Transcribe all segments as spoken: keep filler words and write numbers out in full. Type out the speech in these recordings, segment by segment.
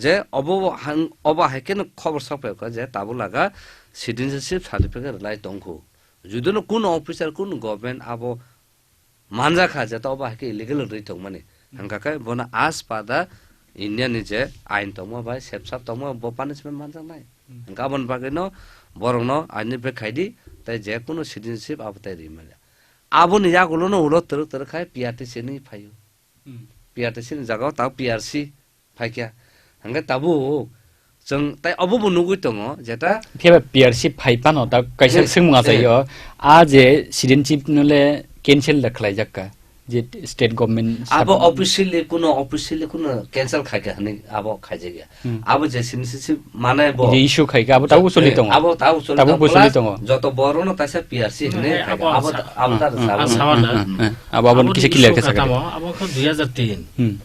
Je obo hang-, obo hai kheno khobor sok phai kha je tabuk laga citizenship certificate rwlai tongkhu. Judino kuno officer, kuno government abo manjakha je ta obo hai khe illegal rwi tongmani. Hmm. Hwnkha khe bono as per the India ni je ain tongma bai sepsap tongma bo punishment manjaknai. Hmm. Hwnkha aboni bagwino borokno aini bek khaidi, tei je kuno citizenship abo tai rwi manya. Aboni yagulo no ulo twrwk twrwk khai P R T C ni phaio. Hmm. P R T C ni jaga o ta P R C phaikha. Hwnkhe tabuk chwng tai obo bo nugwi tongo, jeta Phiya ba P R C phai phano ta kaisa Yes, swngmung yes. achaio, a je citizenship no le cancel da khlaijakka, je state government Abo sab- officially kuno, officially kuno cancel khaikha hwnwi abo khaijakya. Hmm. Abo je citizenship manai bo Je issue khaikha, abo tabuk choli Eh, tongo. abo tabuk choli Tabuk tongo. bo choli Plus tongo. joto borokno taisa P R C hwnwi Eh, khaikha. abo Abo sa- ta-, abo ta Hmm, rwchapmani. hmm, Abo hmm, hmm, hmm. Abo, abo Aboni kisa issue clear khe kha sabi. tamo, abo kha dui hajar tin. Hmm.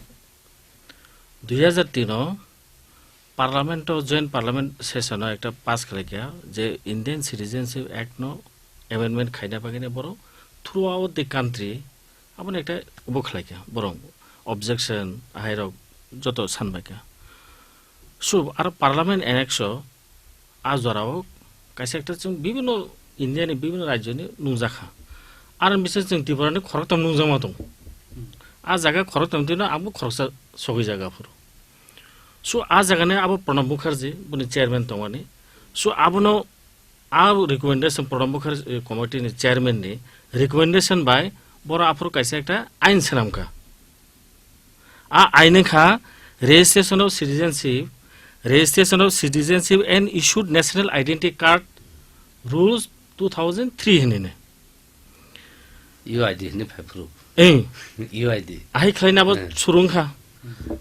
Dui hajar tin o Parliament o, joint parliament session o ekta pass khlaikha je Indian Citizenship Act no amendment khaina bagwi borok throughout the country aboni ekta bo khlaikha, borok objection ahairok joto sanbaikha. So, aro parliament annex o a jorao kaisa ekta chwng bibinno India ni bibinno rajyo ni nungjakha. Aro bise chwng Tripura ni khoroktham nungjakma tongo. A jaga khoroktham twi no ang bo khoroksa sogwi jaga phuru. So, a jaga ni abo Pranab Mukherjee, boni chairman tongmani. So, abono a recommendation, Pranab Mukherjee, eh, committee ni chairman ni recommendation bai boro aphuru kaisa ekta ain swnamkha. A ain wngkha Registration of Citizenship, Registration of Citizenship and Issued National Identity Card Rules two thousand three hinwi ne. U I D hinwi phai phuru. Eh. U I D. Ahai khlaina abo Eh. surungkha.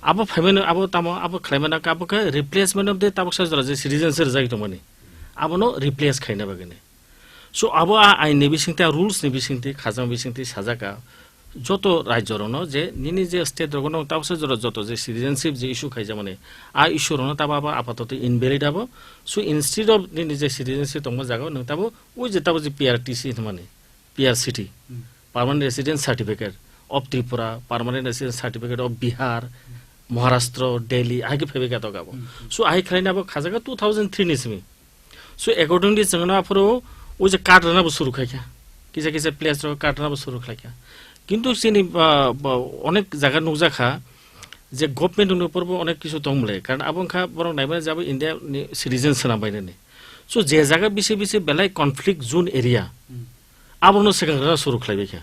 Abo phaimano, abo tamo, abo khlaimano, abo khe replacement of the tabuk sajora je citizenship rwjagwi tongmani. Abono replace khaina bagwini. So, abo a ain ni bisingtwi, a rules ni bisingtwi, khajang bisingtwi sajak a, joto rajyo rokno je nini je state rokno tabuk sajora joto je citizenship je issue khaijakmani, a issue rokno tabo abo apatoto invalid abo. So, instead of nini je citizenship tongma jaga o nwng tabo ui je tabo je P R T C hinmani, P R C T, Hmm. Permanent Resident Certificate of Tripura, Permanent Resident Certificate of Bihar, Maharashtra, Delhi, hai khe phaibai kha to abo. Hmm. So, ahai khlaina abo khajaga two thousand three ni simi. So, accordingly, chwngno aphuru o je card rwna bo suru khaikha. Kisa kisa place rok card rwna bo suru khlaikha. Kintu chini, ba, ba, onek jaga nukjakha je government ni upor bo onek kisu tong mle. Karon abo wngkha borok naimani je abo India ni citizen swnam bainani. So, je jaga bisi bisi belai conflict zone area, Hmm. abono swkang rwna suru khlaibai kha.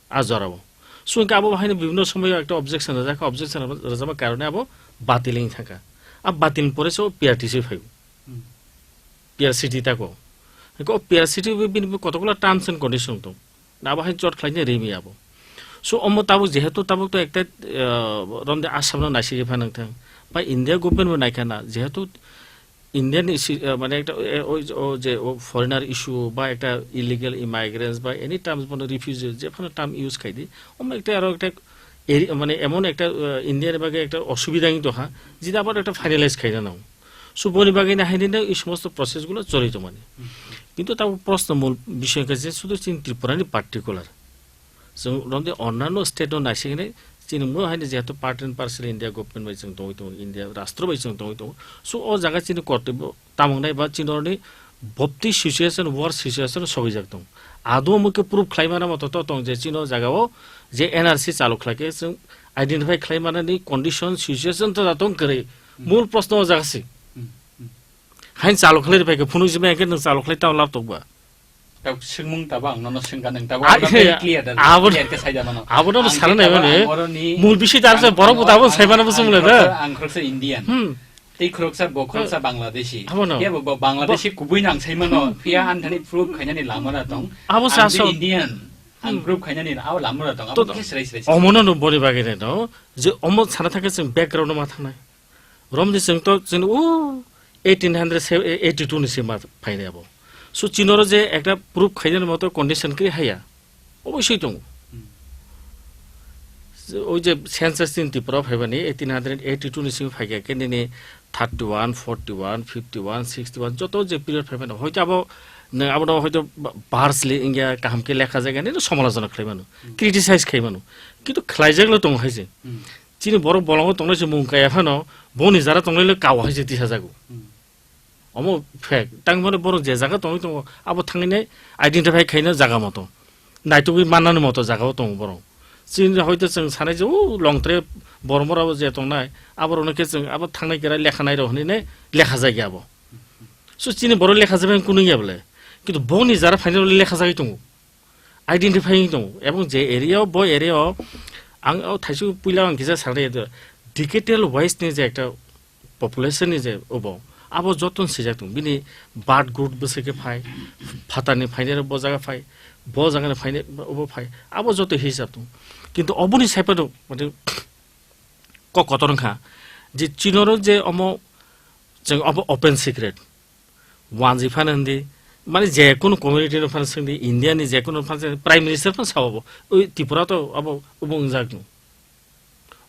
A jorao. So, hwnkhe abo haino bibhinno somoyo ekta objection rwjak kha, objection rwjakma karone abo batil wng thangkha. A batil pore se o P R T C phaio. Hmm. P R C T tako. Hwnkhe o P R C T bo bini bo kotokgola terms and condition tong. Abo hai jot khlaina rimi abo. So, omo tabuk jehetu tabuk to ekta, ah, romde Assam no naisigi phanang thang. Ba India government bo naikha na, jehetu Indian issue, eh, mane ekta, eh, o, o je, o foreigner issue ba ekta illegal immigrants ba any terms bono refugee je phano term use khai di, omo ekta aro ekta eri-, mane emon ekta, eh, India ni bagwi ekta osubida wng tongkha, jini abar ekta finalize khaina nango. So boni bagwi no haino no ei somosto process gulo choli tongmani. Kintu tabuk proshno mul bishoy khe je sudu chini Tripura ni particular. Chwng romde onnanno state no naisigini chini mo haino jehetu part and parcel India government bai chwng tongwi tongo, India rastro bai chwng tongwi tongo. So o jaga chini kortobyo tamo wngnai ba chini oroni bopti situation, worst situation sogwijak tongo. Ado omo khe proof khlai mano moto to tong je chini o jaga o je N R C chalu khlai khe chwng identify khlai manani condition, situation to da tong kwrwi. Hmm. Mul proshno o jaga si. Hmm, hmm. Hain chalu khlai rwphai khe phunuk jima hwnkhe nwng chalu khlai tamo laptop ba. Tabuk swngmung tabuk ang nono swngkha, nwng tabuk Ah, ano iya, iya. clear da, Abo, clear khe saida mano. Abo nono Ang sana khe nai tabuk mani. ang oroni, Mul bisi dar ang se borok ang buta abo ang sai mano ang busu mule da. khoroksa, ang khoroksa Indian. Hmm. Tei khoroksa bo khoroksa Bangladeshi. Abo no. Phiya bo, bo Bangladeshi Bo- kubui no ang sai mano. Hmm. Phiya ang thani proof khainani lama da tong. Abo Ang sa di so. Indian. Ang Hmm. proof khainani abo lama da tong. To Abo khe srai srai. Omo no no boni bagwi no. Je omo sana thangkhe chwng background no ma thangnai. Romni chwng to chwng o eighteen hundred eighty-two ni sima phainai abo. So chinoro je ekta proof khainani moto condition kri haya. Obosoi tongo. Hmm. Oi je census tin Tripura phaibani eighteen hundred eighty-two ni simi phaikha khe nini thirty-one, forty-one, fifty-one, sixty-one joto je period phaimani. Hoito abo nang abono hoito ba-, barely wngya kaham khe lekha jagani no somalochona khlaimano. Hmm. Criticize khaimano. Kintu khlaijak le tongo hai je. Hmm. Chini borok bolongo tongnai se mung kaya phano, boni jara tongnai le kao hai se tisajago. Hmm. Omo fact. Tang mane borok je jaga tongwi tongo, abo thangwi nai identify khaina jaga moto. Naitugwi mannani moto jaga o tongo borok. Chini hoito chwng sanai je, o Longtre Bormorabo je tongnai, aborokno khe chwng abo thangnai kira lekha nairok hinwi nai lekha jagya abo. So chini borok lekha jagwi kunui ya bole. Kintu boni jara phainai lekha jagwi tongo. Identifying tongo. Ebong je area o, bo area o ang o thaisu puila ang kisa sanai, decadal wise ni je ekta population ni je obo, abo joton sijak tongo. Bini birth group bwswk khe phai, phatarni phainai rok bo jaga phai, bo jagani phainai obo phai, abo joto hisab tongo. Kintu oboni saiphano, mane, kok kotor wngkha je chinoro je omo chwng obo open secret. Wanji phano hindi, mane, je kunu community no phano swngdi, India ni je kunu phano swngdi, Prime Minister phano sao bo, oi Tripura to abo obo wngjak no.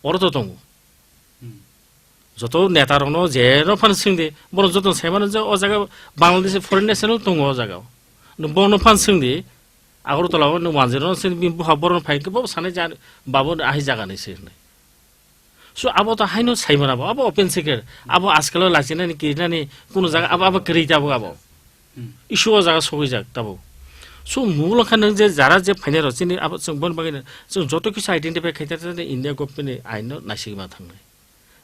Oro to tongo. Hmm. Joto neta rokno je no phano swngdi, borok joto sai mano je o jaga Bangladesh foreign national tongo o jaga. No bono phano swngdi, Agartala o no wanji rokno swngdi, bini bupha borok no phai khe bo sanai je, "Babu, ahai jaga ni se," hinwi. So abo to haino sai mano abo, abo open secret. Abo askalo lachinani, kirinani kuno jaga abo, abo kwrwi tabuk abo. Hmm. Issue o jaga sogwi jak tabuk. So munglo kha nwng je jara je phainai rok chini abo chwng boni bagwi no chwng joto kisa identify khai ta, ta, ta, India government ni ain no naisingwi ma thangnai.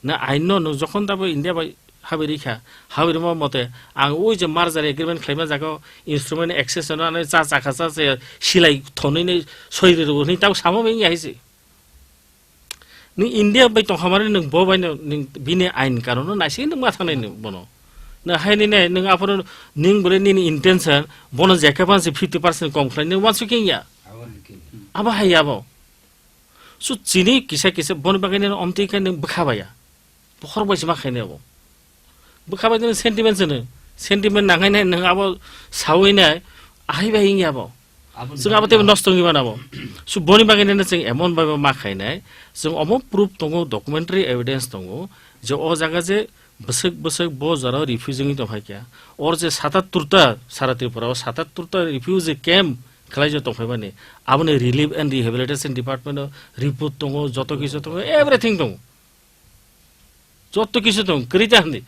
Na ain no nwng jokhon tabo India bai habwi rikha, habwi rima mote ang oi je merger agreement khlaima jaga o instrument access no ano cha chakha cha se silai thonwi ni soi rw hwnwi tabo samo bai wngya hai se. Nwng India bai tongkha mani nwng bo bai no nwng bini ain karon no naisingwi nwng ma thangnai nwng bono. Nwng hai nini nwng aphuru nwng bole nini intention bono jekhe phan se fifty percent kom khlai nwng wansukhe wngya. Abo hai abo. So chini kisa kisa boni bagwi nini omtwi khe nwng bwkha baya. Bokhorok bai se ma khainai abo. Bwkha bai nini sentiment se nwng. Sentiment nangnai nai nwng abo sawi nai ahai bai wngya abo. Chwng abo teibo nosto wngwi mano abo. So boni bagwi nini chwng emon bai ma khainai. Chwng omo proof tongo, documentary evidence tongo je o jaga je bwswk bwswk bo jora refugee wngwi tongphai kha. Or je satattur ta sara Tripura o satattur ta refugee camp khlai je tongphai mani. Aboni relief and rehabilitation department o report tongo, joto kisa tongo, everything tongo. Joto kisu tong, kwrwi ta hindi.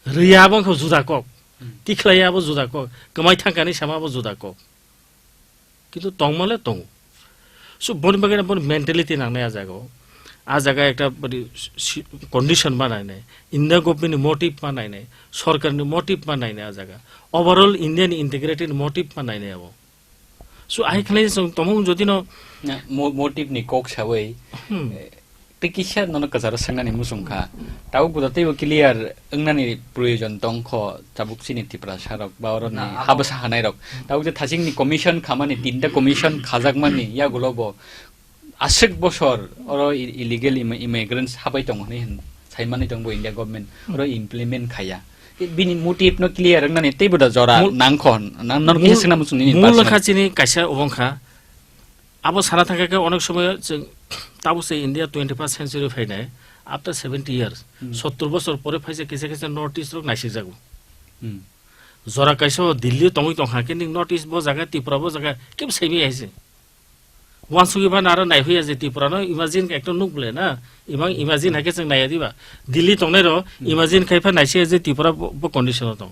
Rwya abo wngkha juda kok. Hmm. Tikhlaiya abo juda kok. Kwmai thangkani sama abo juda kok. Kintu tongmale tongo. So, boni bagwi boni mentality nangnai a jaga o. A jaga ekta boni si-, condition ma nainai. India government ni motive ma nainai. Sorkar ni motive ma nainai a jaga. Overall India ni integrated motive ma nainai abo. So, ahai khlai chwng tongmung jodi no Na, mo-, motive ni kok sawi, Hmm. eh, tei kisa nono kwcharo swngnani muchung kha. Tabuk bo teibo clear wngnani proyojon tongkho, tabuk chini Tiprasa rok ba oroni Na, abo habwsa hanai rok. Tabuk je thaching ni commission khamani tinta commission khajakmani yagulo bo aswk bosor oro i-, illegal im-, immigrants habai tongo hinwi hin-, saimani tongbo India government, oro implement khaiya. Bini motive no clear wngnani teibo da jora Mul-, nangkho, nang-, nang mul-, kisa swngnani muchung nini mul personal. Wngkha chini kaisa obo wngkha. Abo sana thangkha khe onek somoy chwng tabuk se India twenty-first century phainai after seventy years, Hmm. sottor bosor pore phaisa kisa kisa North East rok naisikjago. Hmm. Jora kaisa o Delhi tongwi tongkha khe ning North East bo jaga, Tripura bo jaga kebo saibi hai se. Wansugwi phano aro naihuya je Tripura no imagine ekta nuk bole na, imang imagine hai khe chwng naiya diba. Delhi tongnai rok Hmm. imagine khai pha naisiya je Tripura bo, bo condition o tong.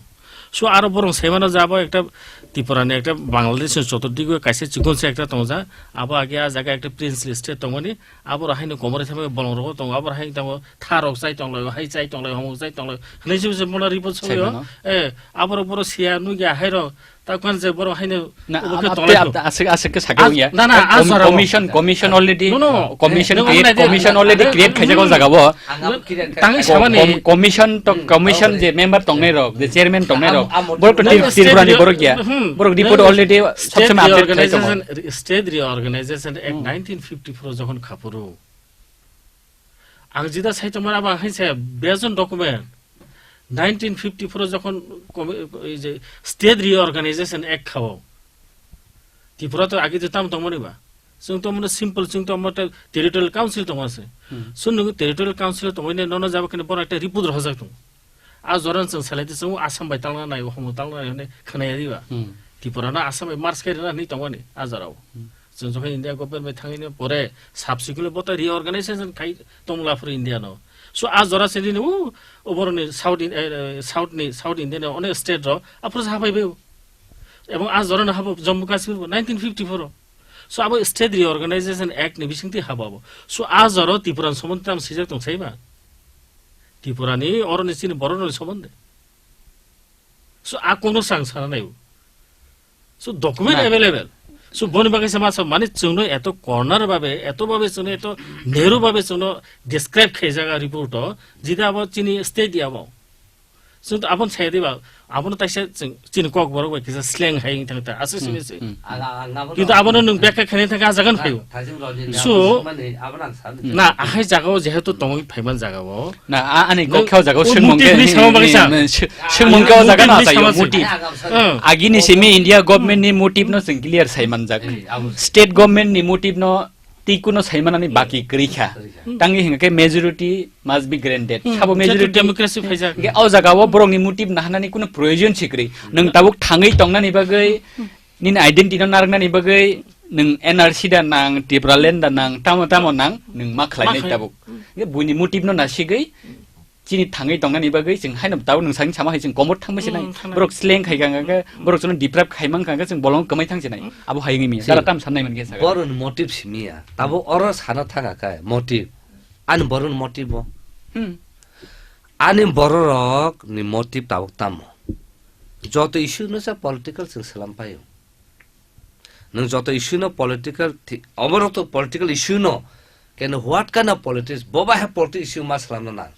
So aro borok sai mano je abo ekta Tripura ni ekta Bangladesh ni choturdigo kaisa chikon se ekta tongja, abo age a jaga ekta princely state tongmani, abo rok haino komor thangwi bolong rogo tongo, abo rok hai tongo, tha rok chai tonglaio, hai chai tonglaio, homok chai tonglaio, hinwi se se bono report Sai sogwi o. Mano. Eh, abo rok borok siya nukya hai rok, ta kwan je borok haino Na, obo khe ab-, tonglaio. Ab-, aswk, aswk khe sakhe As-, wngya. Na, na, Com-, as com-, jora commission, commission already, No, no. commission No, create, no, no, commission no, already no, create no, khaijak o no, jaga o. Ang abo create khaijak. Tangwi Com-, samani. com-, commission to, Hmm. commission je member tongnai rok, je chairman tongnai rok, Am-, am-, borok to No, no, Tripura ni state borok ya. Hmm. Borok No, report no, already state sab samay update khlai tongo. reorganization, state reorganization act Hmm. nineteen fifty-four o jokhon khapuru. Ang jida sai tongmani abo ang hai saya, bejon document. Nineteen fifty-four o jokhon komi-, ei je State Reorganization Act khao. Tripura to age je tam tongmani ba. Chwng to mane simple, chwng to mane territorial council tongma se. Hmm. Chwng nung territorial council tongmani nono jabo kene bono ekta report rohorjak tongo. A joran chwng salai di chwng Assam bai talna nai, Homo talna nai hwnwi khwnaya di ba. Hmm. Tripura no Assam bai merge khairina hwnwi tongmani a jorao. Hmm. Chwng jokhon India government bai thangwi pore subsequently bo ta reorganization khai tongla phuru India no. So a jora se nini u oboroni South In-, eh, South ni, South India ni onek state ro aphuru sa hapai bai. Ebong a jora no habo Jammu Kashmir bo nineteen fifty-four o. So abo State Reorganization Act ni bisingtwi habo abo. So a jora Tripura ni somondi tamo sijak tong saiba. Tripura ni oro ni chini borok ni somondi. So a kono sang sana nai. So document Na. available. So boni bagwi sama sa mani chwngno eto corner babe, eto babe chwngno eto narrow babe chwngno describe khaijak a report o, jida abo chini state abo. Chwng to abon sai diba, abono taisa chwng chini kok borok bai kisa slang hai wng thang ta, aswk Hmm, sini se. hmm. Aga, ang abo Kintu no abono nwng bekha khainai thang a jagan Na, phaio. thajing rojini So, abo mani, abo nang sani. Na, ahai jagao jehetu tongwi phaiman jagao. Na, a-, ani Nwng kok khao jaga o u swngmung motive khe ni ni, sama ni, bagwi sa. ni, sw-, swngmung khe o jaga na motive ni sayo, sama se. motive. Ang, ang, ang, Ang. Agini simi India government ni motive no chwng clear sai manjak. Eh, abo. State government ni motive no twi kuno sai manani baki kwrwi kha. Kwrwi kha. Tangwi hingkhe majority must be granted. Hmm, Sabo jehetu majority democracy phaijak. Hingkhe o jaga o borok ni motive nahanani kuno proyojon si kwrwi. Nwng tabuk thangwi tongnani bagwi Nini identity no narwknani bagwi nwng N R C da nang, Tipraland da nang, tamo tamo nang, nwng ma khlainai Ma khlai- tabuk. Hingkhe buini motive no nasigwi chini thangwi tongnani bagwi chwng haino tabuk nwng sakni sama hai chwng komor thangma sinai. Hmm, thangna. Borok sleng khai kha, kha, kha, borok chwngno deprive khai man kha, kha, chwng bolong kwmai thang sinai. Hmm. Abo hai wngwi manya. Si. Dara tam sannai man khe sakha. Boroni motive simiya. Tabuk oro sana thang kha motive. Ani boroni motive bo. Hmm. Ani bororok ni motive tabuk tamo. Joto issue no sa political chwng swlam paio. Nwng joto issue no political thi-, oborok to political issue no, keno what kind of politics, bo ba he political issue ma swlamna nang.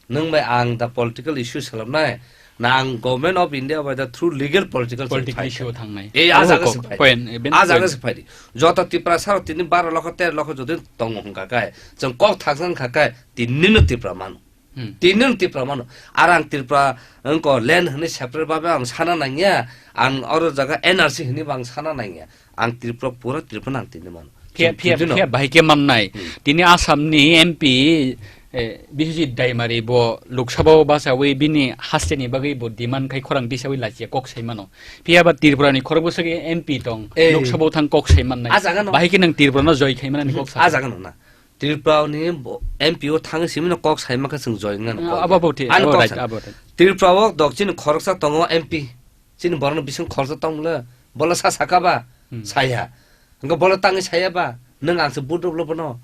Nwng bai ang da political issue swlamnai, na ang Government of India bai da through legal political chwng Political phai issue kha. Thangnai. Eh, a Abo jaga kok, se phai. Point, even A jaga point. Se phai di. Joto Tiprasa rok tini baro lokho, tero lokho jodi tongo hwnkha kai, chwng kok thangsa wngkha kai, tini no Tipra mano. Hmm. Tini no Tipra mano. Ar ang Tripura wngko land hwnwi separate babe ang sana nangya, ang oro jaga N R C hwnwi bo ang sana nangya. Ang Tripura pura Tripura no ang tini mano. Phiya, Chwng phiya, tini no. Phiya bahai khe mannai. Hmm. Tini Assam ni M P, eh, Biswajit Daimari bo Lok Sabha o bachawi bini haste ni bagwi bo demand khai khorang tisawi lachiya kok sai mano. Phiya ba Tripura ni khorok bwswk M P tong, Eh. Lok Sabha o thang kok sai mannai. A jaga no. Bahai khe nang Tripura no joy khai manani kok sa. A jaga no na. Tripura ni bo-, M P o thangwi simi no kok sai ma khe chwng join ngan Ah, kok. Abo bo thik, Ani abo kok right, sa. Abo right. Tripura o dokchini khoroksa tongo M P. Chini borok no bising khoroksa tong le, bola sa saka ba, Hmm. Saya. Hingke bola tangwi saya ba, nwng ang se buduk lo bono.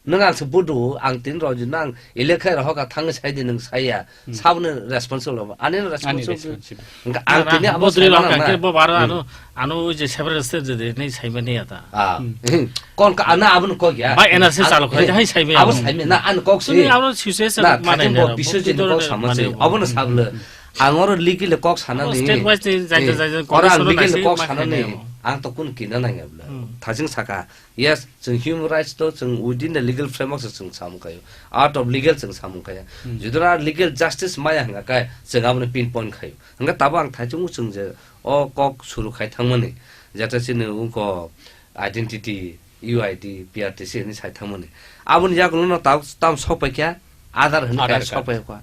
Nwng ang se buduk, ang tin rojin no ang elekha rohok a thangwi sai di nwng saya. Hmm. Saboni responsible obo. Ani no Ani responsible. Responsible. Hingke ang Na, na, tini abo bodri sai rok mana ang na. Khe bo baro Hmm. ano, ano oi je separate state je de nei sai mani ya ta. Ah. Hmm. Kon ka ana abon kok ya. Ba N R C Ang, chalo khai eh, hai sai me abo abo. Sai me na an kok Suni si. Abo success Na, ma nai thajin ne bo ro. Biswajit Bo ni kok sama mane si. Abo no sable. Ang oro legal kok sana Abo ni. State wise ni jai jai Eh, jai jai ora ang condition legal nai kok ma sana khai ni. Ne abo. Ang to kun kina nang ya bla. Hmm. Thajing saka. Yes, chwng human rights to chwng within the legal framework se chwng samung khayo. Out of legal chwng samung khaya. Hmm. Judura legal justice maya hwnga kai chwng aboni pinpoint khayo. Hwnga tabo ang thaichungo chwng je o kok suru khai thangmani. Jata chini ungko identity, U I D, P R T C hwnwi sai thangmani. Aboni yagulo no tab-, tam sokpai kha, Aadhaar hwnwi Aadhaar kai card. Sokpai kha.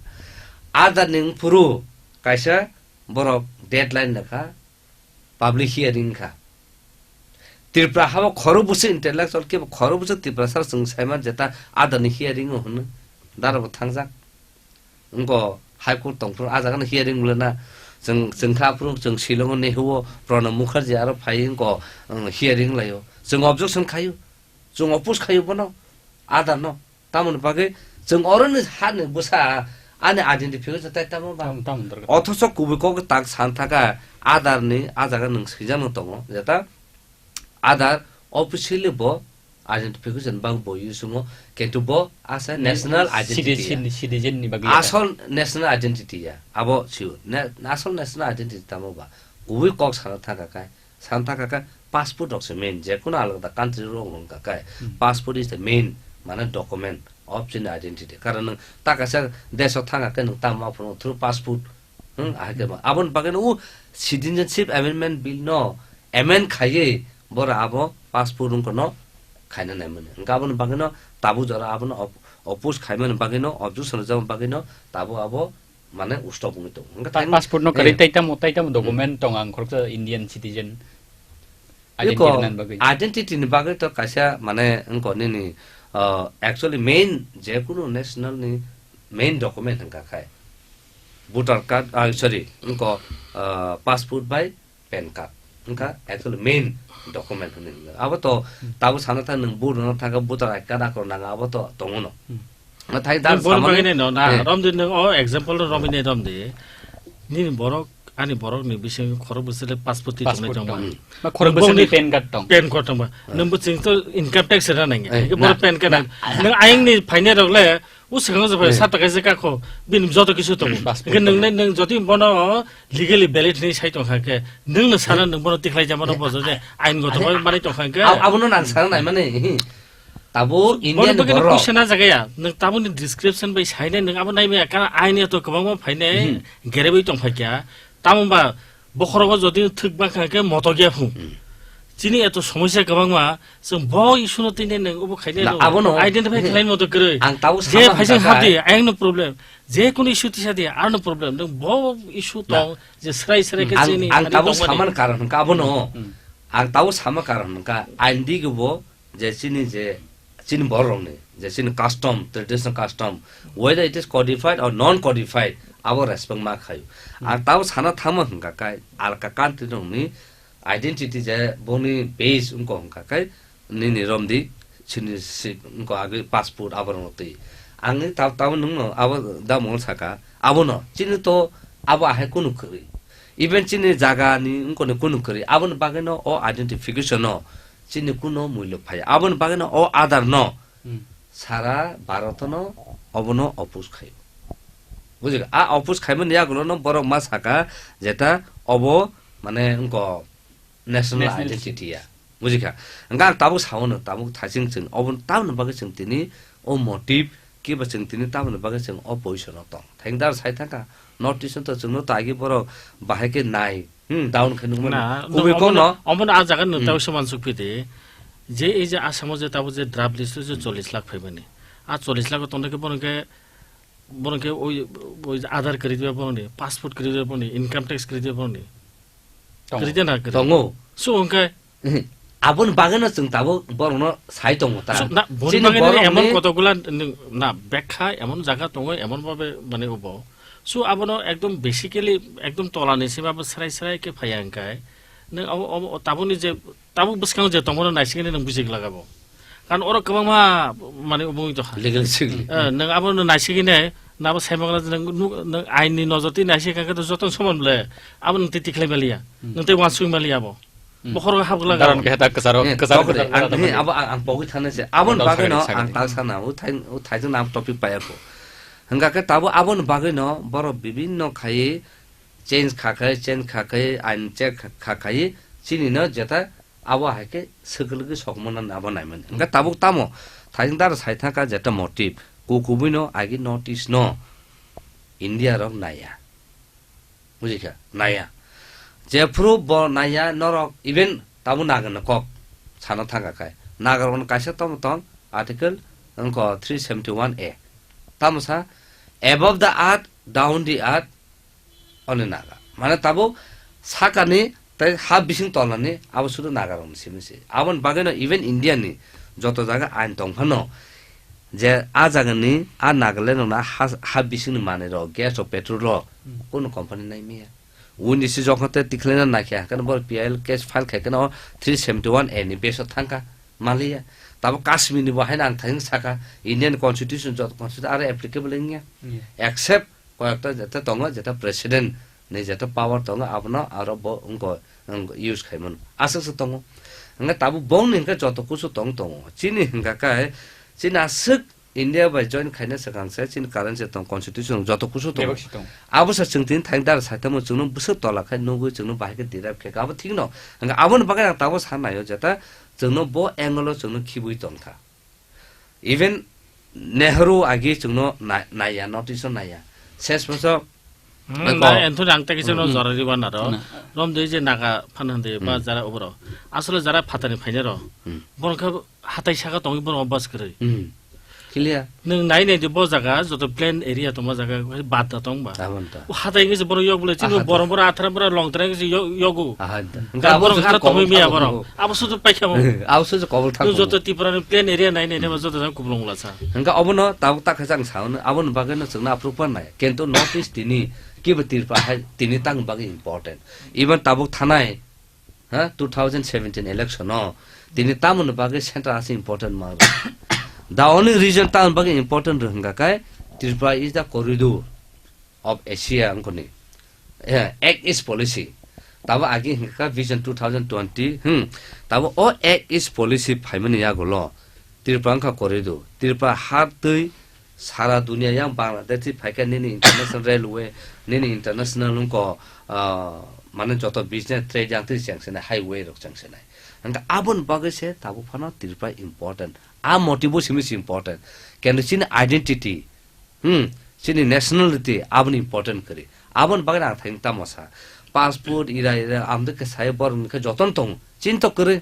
Aadhaar ni phuru kaisa borok deadline nakha, public hearing kha. Tripura habo khorok bwswk intellectual kebo khorok bwswk Tripura sar chwng saiman jeta Aadhaar ni hearing o hwnwi dara bo thangjak. Wngko High Court tongphuru ah jaga no hearing wngla na. Chwng, chwng kha phuru chwng Shillong o Nehru o Pranab Mukherjee aro phai wngko, um, hearing laio. Chwng objection khaio. Chwng oppose khaio bono. Aadhaar no. Tamoni bagwi chwng oroni hani bwsa ani identification tai tamo ba. Tam, tam dorkar. Othocho kubui kok tak san thaka Aadhaar ni ah jaga nwng swijak no tongo. Jeta Aadhaar officially bo identification bang bo use wngo, kintu bo asa national identity ya. Citizen, citizen ni bagwi ya. Asol national identity ya. Abo sio. Ne-, asol national identity tamo ba. Kubui kok sana thaka kai. Sana thaka kai passport rok se main. Je kono alada country rok wng ka kai. Hmm. Passport is the main, mane, document of chini identity. Karon nwng ta kaisa desh o thang khe nwng tamo phano through passport. Hmm, ahai khe ba. Aboni bagwi no o Citizenship Amendment Bill no amend khaiwi bora abo passport wngkha no khaina naimani. Hwnkhe aboni bagwi no tabuk jora abono op-, oppose khaimani bagwi no, objection rwjakmani bagwi no tabuk abo mane stop wngwi tongo. Hwnkhe Tai tamo, passport no kwrwi eh, tai tamo, tai tamo hmm. Document tong ang khoroksa Indian citizen. Identity Iko rwnani bagwi. Identity ni bagwi to kaisa mane wngko nini, uh, actually main jekunu national ni main document wngkha khai voter card, ah, sorry, wngko, uh, passport bai pan card wngkha actually main document hwnwi wngkha. Abo to tabuk sana thang nwng vote rwna thangkha voter I D card akorok nango abo to tongo no. Hmm. Nathai Nwng dan borok samani, bagwi nai no, na, eh. Romdi nwng o example ro romwi nai romdi. Nini borok, ani borok ni bising khorok bwswk le passport twi Passport tongnai tong tongma. Ba khorok Bongni bwswk ni pan card tong. Pan card tongma. Eh. Nwng bo chwng to income tax rwna nangya. Eh, Hwnkhe na, borok pan card na. Nwng ayang ni phainai rok le, o swkang se phai Eh. sat taka se kakho, bini joto kisu tongo. Hmm. Passport Hwnkhe nwng tong. Nai, nwng jodi bono legally valid hinwi sai tongkha khe, nwng no sana nwng bono tikhlai jama no bojo je, ain goto bai manai tongkha khe. Ab-, abono nang sana nai mani. Tabo Borok Indian bagwi borok. Question a jaga ya. Nwng taboni description bai sainai nwng abo naimaya, kana aini to kwbangma phainai Hmm. gerebwi tongphai kya. Tamo ba bokhorogo jodi thwk bangkha khe moto gya phung. Hmm. Chini eto somosya kwbangma, chwng bo issue no tini nwng obo khainai Na, no. Abono. Identify Hmm. khlaini moto kwrwi. Ang tabo Je sama phaising hwnka hapdi, kha. Ayang no problem. Je kunu issue tisa di, ano problem. Nwng bo issue Na. Tong, je srai srai khe Ang, chini ang ani tabo tongmani. Saman karon hwnka abono. Hmm. Ang tabo sama karon hwnka ain di gbo je chini je, chini borokni, je chini custom, traditional custom, whether it is codified or non-codified, abo respect ma khayo. Hmm. Ang tabo sana thangma hwnka kai, alka country rokni identity je boni base wngko hwnka kai, nini romdi, chini si, wngko agwi passport abo rokno twi. Ang ni tab-, tabo nwngno abo da mol saka, abono, chini to abo ahai kunu kwrwi. Even chini jaga ni wngkoni kunu kwrwi, aboni bagwi no o identification no, Chini kuno muilok phai. Aboni bagwino o Aadhaar no Hmm. sara Bharat no obono oppose khai. Bujikha? A oppose khaimani yagulo no borok ma saka jeta obo mane wngko national National identity ya. Bujikha? Hwnkhe ang tabuk sao no, tabuk thaching chwng obo tamoni bagwi chwng tini o motive kiba chwng tini tamoni bagwi chwng o position o tong. Thengdar sai thangkha, North East o to chwngno to agi borok bahai khe nai. Hmm, down khe nukmani. Na, Kubui nung kok omono, no. Omono a jaga nung Hmm. tabo se mansuk phi de. Je ei je Assam o je tabo je draft list o je Hmm. chollish lakh phaimani. A chollish lakh o tongna khe bono khe, bono khe oi, oi Aadhaar kwrwi diba bono ni, passport kwrwi diba bono ni, income tax kwrwi diba bono ni. Tongo. Kwrwi diya na kwrwi? Tongo. So hwnkhe? Eh, aboni bagwi no chwng tabuk borok no sai tongo ta. So, na, boni Chini bagwi no borok emon ni kotokgula nung, na, bekha emon jaga tongo, emon babe mane obo. So abono ekdom basically ekdom tola ni sima bo srai srai khe phaiya hwnkhe. Nwng abo, abo, tabukni je, tabuk bwskango je tongmano naisigini nwng bujik lagabo. Karon oro kwbangma, mane, obongwi tongkha. Legal sigli. Eh, nwng abono naisigini, nabo saimangra je nwng nuk-, nwng ain ni nojor twi naisik kha khe to jotono soman ble. Abo nwng tei tikhlai maliya. Hmm. Nwng tei uansuk maliya abo. Hmm. Bokhoro hapgwlak Daron abo. Khe ta kwcharo, Eh, kwcharo, tokre, kwcharo, ang, kwcharo he, tongmani. Abo ang, ang pogwi thana se. Aboni Daron bagwi no sakni, ang sakni. Tal sana, o thai, o thaijwk no ang topic paiya kho. Hwnkha khe tabo aboni bagwi no borok bibinno khai change kha khai, change kha khai, ain check kha, kha khai, chini no jeta abo hai khe swkagwi sokmana abo naimani. Hwnkhe tabuk tamo, thaijwk dara sai thangkha jeta motive, ku kubui no agi North East no India rok naiya. Bujikha? Naiya. Jephru bo naiya norok even tamo Naga no kok sana thangkha khai. Naga rok no kaisa tamo tong article wngkha three seventy one A. Tamo sa above the earth, down the earth, Oni Naga. Mane tabuk sakani tei ha bising tolani abo sudu Naga rokni simi se. Aboni bagwi no even India ni joto jaga ain tong phano je a jaga ni a Nagaland rokno ha, ha bising ni manwi rok, gas rok, petrol rok Hmm. kunu company nai miya. Wini si jokhon te tikhlai na naikhe, hakheno bor P I L case file khai kheno three seventy one A ni base o thangkha maliya. Tabuk Kashmir ni bo haino ang thangwi saka Indian constitution joto constitution aro applicable wngya. Yeah. Except koyekta jeta tongo, jeta president ni jeta power tongo, abono aro bo wngko, wng use khaimano. Aswk se tongo. Hwnkhe tabuk bongni hwnkhe joto kusu tong tongo. Chini hwnkha khe, chini aswk India bai join khaina swkang se, chini current se tong, constitution joto kusu tongo. Bebak se tongo. Abo se chwng tini thang dara saitamo chwngno bwswk tola khai nugwi chwngno bahai khe derive khe abo thik no. Hwnkhe aboni bagwi ang tabuk sa naio jeta chwngno bo angle o chwngno khibwi tongkha. Even Nehru agi chwngno na-, naiya, notice o naiya. Ses bosor Hmm, eko na, enthuni ang tei kisa no Hmm. jora riba na ro. Na. Romdi je Naga phan hwndi ba Hmm. jara oboro. Asole jara phatani phainai ro. Hmm. Borok khe hatai saka tongwi borok bas kwrwi. Hmm. Clear? Nwng nai nai di bo jaga, joto plain area tongma jaga, bad da tong ba. Abon ta. O hatai ngi se borok yok bole, chini aha, borok borok athara borok long tara ngi se yok, yogo. Aha, da. Hingke abo borok se aro tongwi miya borok. Abo se kobol thango. Abo se kobol thango. Nwng joto Tripura ni plain area nai nai di ba joto jang kublung la sa. Hingke abono tabuk ta khe jang sa hwnwi, aboni bagwi no chwngno aphuru pan nai. Kintu North East tini kibo Tripura hai tini tang bagwi important. Even tabuk thanai, ha, two thousand seventeen election o tini tamoni bagwi central aswk important ma rw. The only reason tamoni bagwi important rw hwnkha khe Tripura is the corridor of Asia wngkoni. Eh, Act East policy. Tabo agi hwnkha Vision two thousand twenty, hmm. Tabo o Act East policy phaimani yagulo Tripura wngkha corridor. Tripura har twi sara dunia yang Bangladesh twi phaikha nini international railway, nini international wngkha, ah, mane joto business trade yang twi chengsinai, highway rok chengsinai. Hingkha aboni bagwi se tabuk phano Tripura important. A motive o simi se important. Kintu chini identity, hmm, chini nationality aboni important kwrwi. Aboni bagwi ang thani tamo sa. Passport ira ira ang de khe sai borok ni khe joton tong. Chinto kwrwi.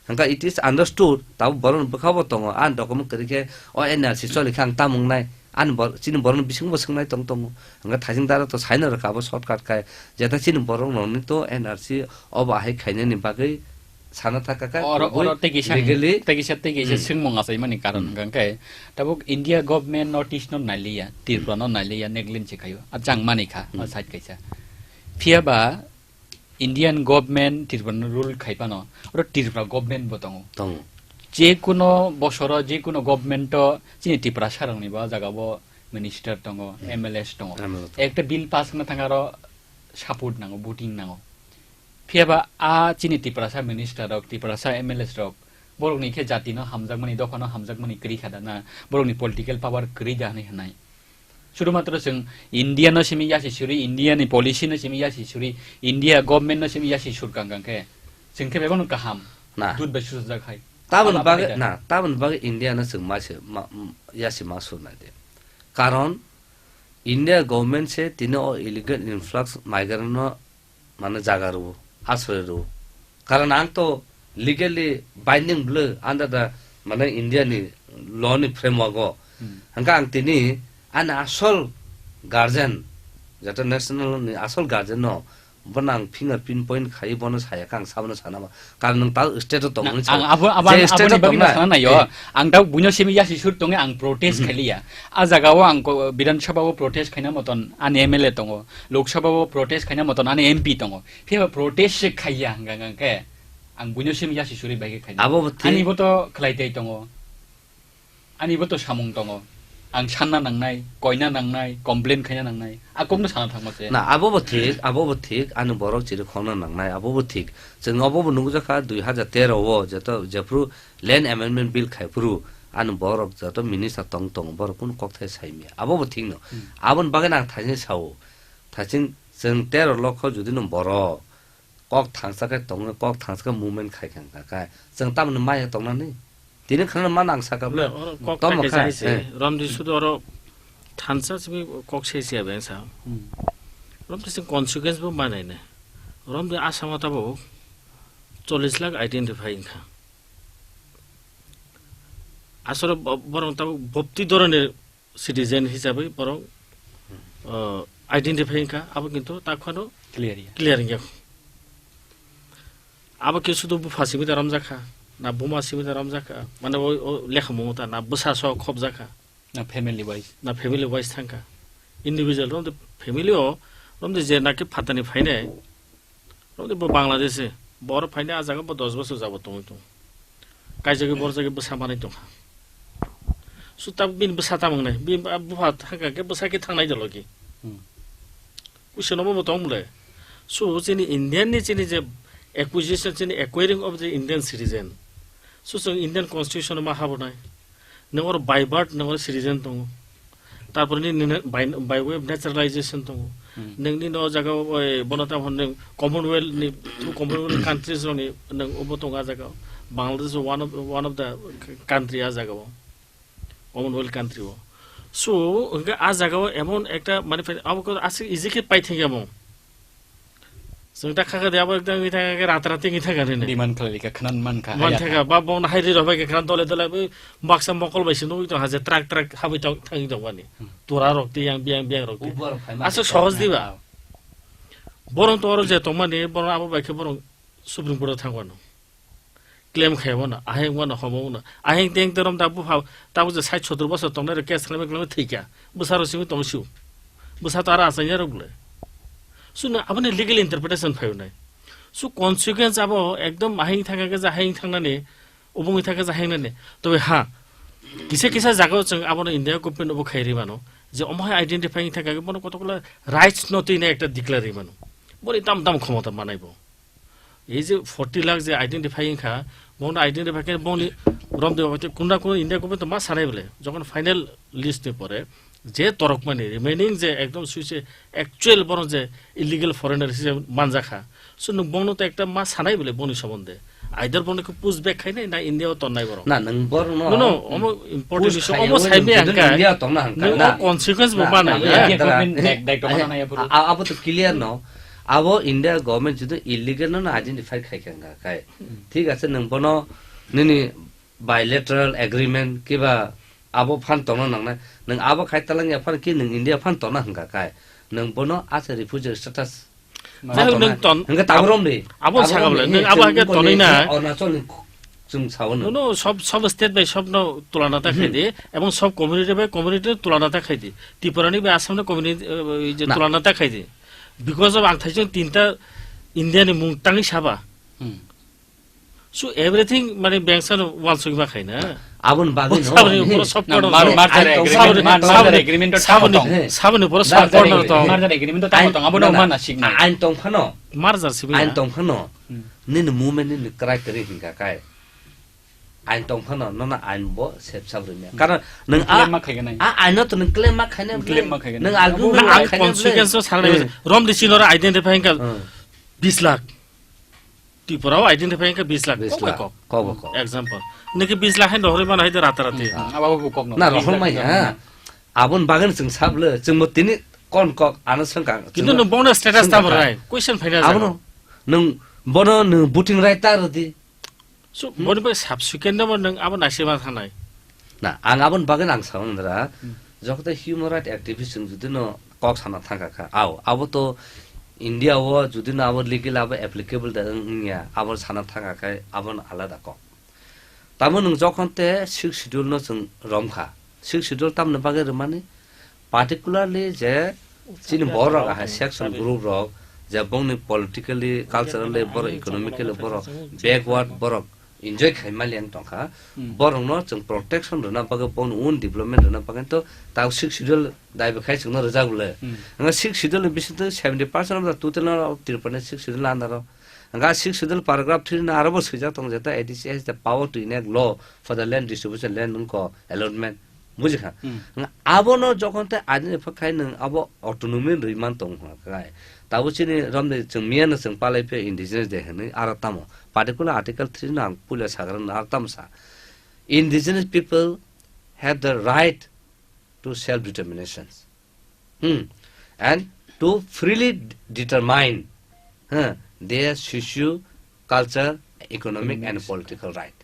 Hingkha it is understood, tabuk borokni bwkhao bo tongo, ani document kwrwi khe o N R C choli khe ang tamo wngnai, ani bor-, chini borokni bisingo bo swngnai tong tongo. Hingkha thaising dara to saino rwkha abo shortcut khai, jeta chini borok rokni to N R C obo ahai khainani bagwi sana thaka kha, oro, kubui oro tei kisa, legally. Tei kisa, tei kisa Hmm. swngmung achaimani karon Hmm. hwnkha khe, tabuk India government North East no nailiya, Tripura no nailiya, neglect se khaio, a chang mani kha, Hmm. a side kaisa. Phiya ba, Indian government Tripura no rule khai phano, oro Tripura government bo tongo. Tongo. Je kuno bosoro, je kuno government o chini Tiprasa rokni bo jaga bo minister tongo, Hmm. M L As tongo. M L A tongo. Ekta bill pass wngna thang aro support nango, voting nango. Phiya ba a chini Tiprasa minister rok, Tiprasa M L As rok, borokni khe jati no hamjakmani, dopha no hamjakmani kwrwi kha da na, borokni political power kwrwi da hinwi hwnwi. Sudhumatro chwng India no simi yasi suri, India ni policy no simi yasi suri, India government no simi yasi sur kang kang khe chwng khe bebak no kaham. Na. Dut bai susajak hai. Tabon Abo bagwi, apni na, tabon bagwi India no chwng ma se, ma, m-, yasi ma sur nai de. Karon India government se tini o illegal influx migrant no mane jaga rwo, asroy rwo. Karon ang to legally binding bwlw under the, mane, India ni law ni framework o. Hmm. Hingkha ang tini ani asol guardian, jeta national ni asol guardian no, bono ang finger pinpoint khai bono saya kha, ang sabono sana ma. Karon nwng ta state o tong Na, hwnwi ang sao. Abo, abo, Je ang state o aboni bagwi tong na na, sana nai yo. Eh. Ang ta buino simi yasi sur tonge ang protest Hmm. khailiya. A jaga o ang ko-, Bidhan Sabha o protest khaina moton ani M L A tongo. Lok Sabha o protest khaina moton ani M P tongo. Phiya ba protest se khaiya hwnkha hwnkha khe ang buino simi yasi suri bai khe khaina. Abo bo thik. Ani bo to khlai tei tongo. Ani bo to samung tongo. Ang sanna nangnai, koina nangnai, complain khaina nangnai. A kokno sana thangma se. Na, abo bo thik, abo bo thik. Ani borok chiri khokna nangnai, abo bo thik. Chwng obo bo nukjakha dui hajar tero o jeto, jephru Land Amendment Bill khai phuru ani borok joto minister tong tongo, borok kunu kokthai sai maya. Abo bo thik no. Hmm. Aboni bagwi ang thaising sao. Thaising chwng tero lokho jodi no borok kok thangsa khe tongwi, kok thangsa khe movement khai kha wngkha khe chwng tamoni maya tongnani? Tini khana ma nang saka bwle. Oro kok Tamo khai kha, khai se, eh. Romdi sudu oro thansa simi kok se se abeng sa. Hmm. Romdi sing consequence bo manai ne. Romdi Assam o tabuk chollish lakh identify wngkha. Asoro bo-, borok tabuk bopti dhoroner citizen hisabai borok, uh, identify wngkha, abo kintu takhwano Clear ya. Clear wngya. Abo khe sudu bupha simi da romjakha, na buma simi da romjakha, mane o, o lekha mungta na bwsa so khobjakha. Na family wise. Na family wise thangkha. Individual romde family o, romde je naki phatani phainai, romde bo Bangladesh e, bo oro phainai a jaga bo dos bosor jabo tongwi tong. Kaijagwi borjagwi bwsa manwi tongkha. Su ta bini bwsa tamung nai, bini bupha thangkha khe bwsa khe thangnai dolo ki. Hmm. Kuisano bo tong bwle. So, chini Indian ni chini je acquisition, chini acquiring of the Indian citizen. So, chwng Indian constitution ma habonai. Nwng oro by birth, nwng oro citizen tongo. Tarpore ni, ni, by, by way of naturalization tongo. Hmm. Nwng ni no jaga o, oi, bono tam hwn nwng Commonwealth ni, through Commonwealth countries rok ni nwng obo tongo a jaga o. Bangladesh one of, one of the country a jaga o. Commonwealth country o. So, hwnkhe a jaga o emon ekta manifest, abo khe aswk easy khe paithakya mo. Chwng ta kha kha de abo ekdom wngwi thang kha khe rata rati wngwi thang kha nini. Demand khlai kha khna man kha, man haya thang kha. Kha ba bong hai ri rok bai khe khna dole dole bai baksa mokol bai se nugwi tong ha je truck truck habwi tong thangwi tong mani. Hmm. Tora rok tei yang biyang biyang rok tei. Ubar khai ma Aswk khe sohoj tong di ba? Ha. Borong to oro je tong mani borong abo bai khe borong Supreme Court o thang mano. Claim khai mano, aheng mano, homo mano. Aheng teng terom ta bupha, ta buje sait sotur bosor tongnai rok case khlaimai khlaimai thwi kha. Bwsa rok simi tong sio. Bwsa to aro achaini rok bole. Suno aboni legal interpretation phai nai. Su consequence abo ekdom aheng thang khe ja aheng thangnani, obongwi thang khe ja aheng nani. Tobe ha, kisa kisa jaga o chwng abono India government obo khai ri mano. Je omo hai identify thang khe bono kotokla rights no twi nai ekta declare ri mano. Boni tam tam khomota manai bo. Ei je forty lakh je identify wngkha, bongno identify khe bongni rom de kunda kunda India government ma sanai bole, jokon final list ni pore je torok mani remaining je ekdom suise actual bono je illegal foreigner hise manjakha, so nwng bongno to ekta ma sanai bole bongni somonde, either bongno khe push back khainai na India o tonnai borok. Na nwng borno No, no, omo important push issue, khayo omo nwng sai maya jodi hwnkha, India tongna hwnkha nwng na. O consequence bo Na, manai, na, eh? India na, government na. Dek, dek tongma nang ya bro. A-, abo to clear no. Abo India government jodi illegal no identify khai kha wngkha khai. Hmm. Thik ase, nwng bono nini bilateral agreement kiba abo phan tongna nangnai. Nwng abo khai talang ya phan ki nwng India phan tongna hwnkha khai. Nwng bono as a refugee status Ma- Jahok, nwng ton- Hwnkhe tabuk rom de. Abo Tabuk saka rom bole, de. Nwng abo Chwng hake wngkha tonwi ne na. Arunachal ni khu-, chwng sao no. No, no, sob, sob state bai sob no tulana ta khai Hmm. di, ebong sob community bai community no tulana ta khai di. Tripura ni bai Assam no community, eh, je Na. Tulana ta khai di. Because of ang thaisong tinta India ni mung tangwi saba. Hmm. So everything mane bengsa no wansuk ma khai na. Abon bagwi no. Saboni upor sob Na, corner mar-, no. Merger Ain tong agreement, saboni, mar-, merger saboni, agreement to saboni, tamo tong. He. Saboni upor sob Merger corner agreement, tong. Merger agreement to tamo Na, tong, abo no na, mana sikna. Ain tong phano. Merger sibi Ain ya. Tong phano. Hmm. Nini movement nini criteria hingka kai. Ain tong phano, nono ain bo sep sab rwmya. Hmm. Karon nwng Claim a, ma khaigana. A ain no to nwng claim ma khaina bwle. Claim ma khaigana. Nwng argue Na, ma ang khaina bwle. Consequence o sanai Hmm. Rom di sinora identify hingka Hmm. bis lakh. Tripura o identify hingka bis lakh. Bis Kok lakh. Kok. Kok, kok. Example. Niki bis lakh hain rohorwi mana haide rata rati. Hmm. Abo bo kok no. Na, rohor mai, ha. Abon bagwi chwng sab le, chwng mo tini kon kok ano swngkang. Kintu Chwng no bongna status swngkang tamo ka. Rai. Question phaina Abono, jago. Nwng bono nwng voting right ta rwdi. So, Hmm? Boni bai subsequent no nwng abo naisima thangnai. Na, ang abon bagwi ang sao nandra, Hmm. Jokhon human right activist chwng jodi no kok sana thangkha kha, ao, abo to India o jodi no abo legal abo applicable da wng, wngya, abo sana thangkha kha, abo no alada kok. Tamo nwng jokhon te Sixth Schedule no chwng romkha, Sixth Schedule tamni bagwi rwmani, particularly je chini borok rok ahai section group rok, je bongni politically, culturally borok, economically borok backward borok enjoy khai maliya wng tongkha, Hmm. Borokno chwng protection rwna bagwi, bongni own development rwna bagwi to tao Sixth Schedule daibe khai chwngno rwjak bwle. Hmm. Wngkha Sixth Schedule ni bisingtwi seventy percent of the total of Tripura ni Sixth Schedule under o. Wngkha Sixth Schedule paragraph three no aro bo swijak tongo je the A D C has the power to enact law for the land distribution, land wngkha allotment. Bujikha? Hmm. Wngkha abono jokhon tei identify khai nwng abo autonomy rwi man tong kha khai. Tabuk chini romni chwng miya no chwng palai phiya indigenous de hinwi aro tamo. Particular article three no ang puila sagra no aro tamo sa. Indigenous people have the right to self determinations. Hmm. And to freely d-, determine, huh, their socio culture, economic and Economics. Political right.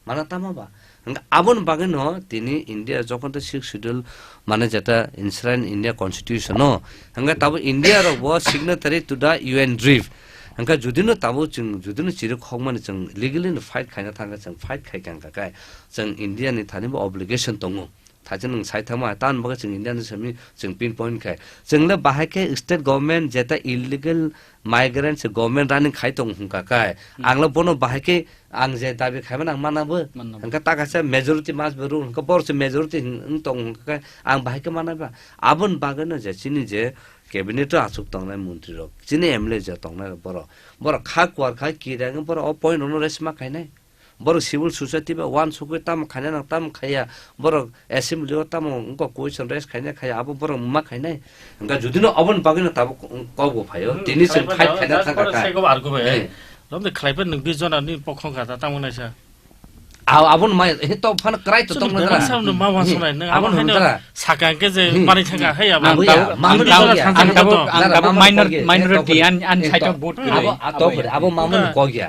Mana tamo ba? Hingke aboni bagwi no tini India jokhon tei Sixth Schedule mane jeta enshrined India Constitution no, hingke tabo India rok bo signatory to the U N drift. Hingke jodi no tabo chwng, jodi no chiri khokmani chwng legally no fight khaina thangkha, chwng fight khai kha hingka khe chwng India ni thani bo obligation tongo. Thaisa nwng sai thangma, tamoni bagwi chwng India ni simi chwng pinpoint khai. Chwng le bahai khe state government jeta illegal migrant se government running khai tong hwnka kai. Hmm. Ang le bono bahai khe ang je dabi khaimani ang mana bo. Mana bo. Hwnka ta kaisa majority must be rule, hwnka bor se majority hwn-, wng tong hwnka kai ang bahai khe mana ba. Aboni bagwi no je chini je cabinet o achuk tongnai montri rok, chini M L A je tongnai rok borok, borok kha kuar khai kiri ang borok o point rok no raise ma khainai. Borok civil society bai uansukwi tamo khaina nang, tamo khaiya, borok assembly o tamo wngkha question raise khaina khaiya, abo borok ma khainai. Hwnkha judino oboni bagwino tabuk kok bo phaio, Hmm, tini chwng khlaiphano fight khaina just thangkha borok kha. Sego argu bai. Eh. Romde khlaiphano nwng bis jona ni pokhong kha ta, tamo naisa. Abo, abon mai, he to phano krai to tong nang dara. Chwng bebak sam no ma wan sonai, nang abo abon haino dara. Saka hwnkhe je manwi thangkha, he abo. Abo ya, ang tabuk, ang tabuk, ang tabuk minor-, minority, an, an side of vote. Abo, abo, abo mamon kok ya.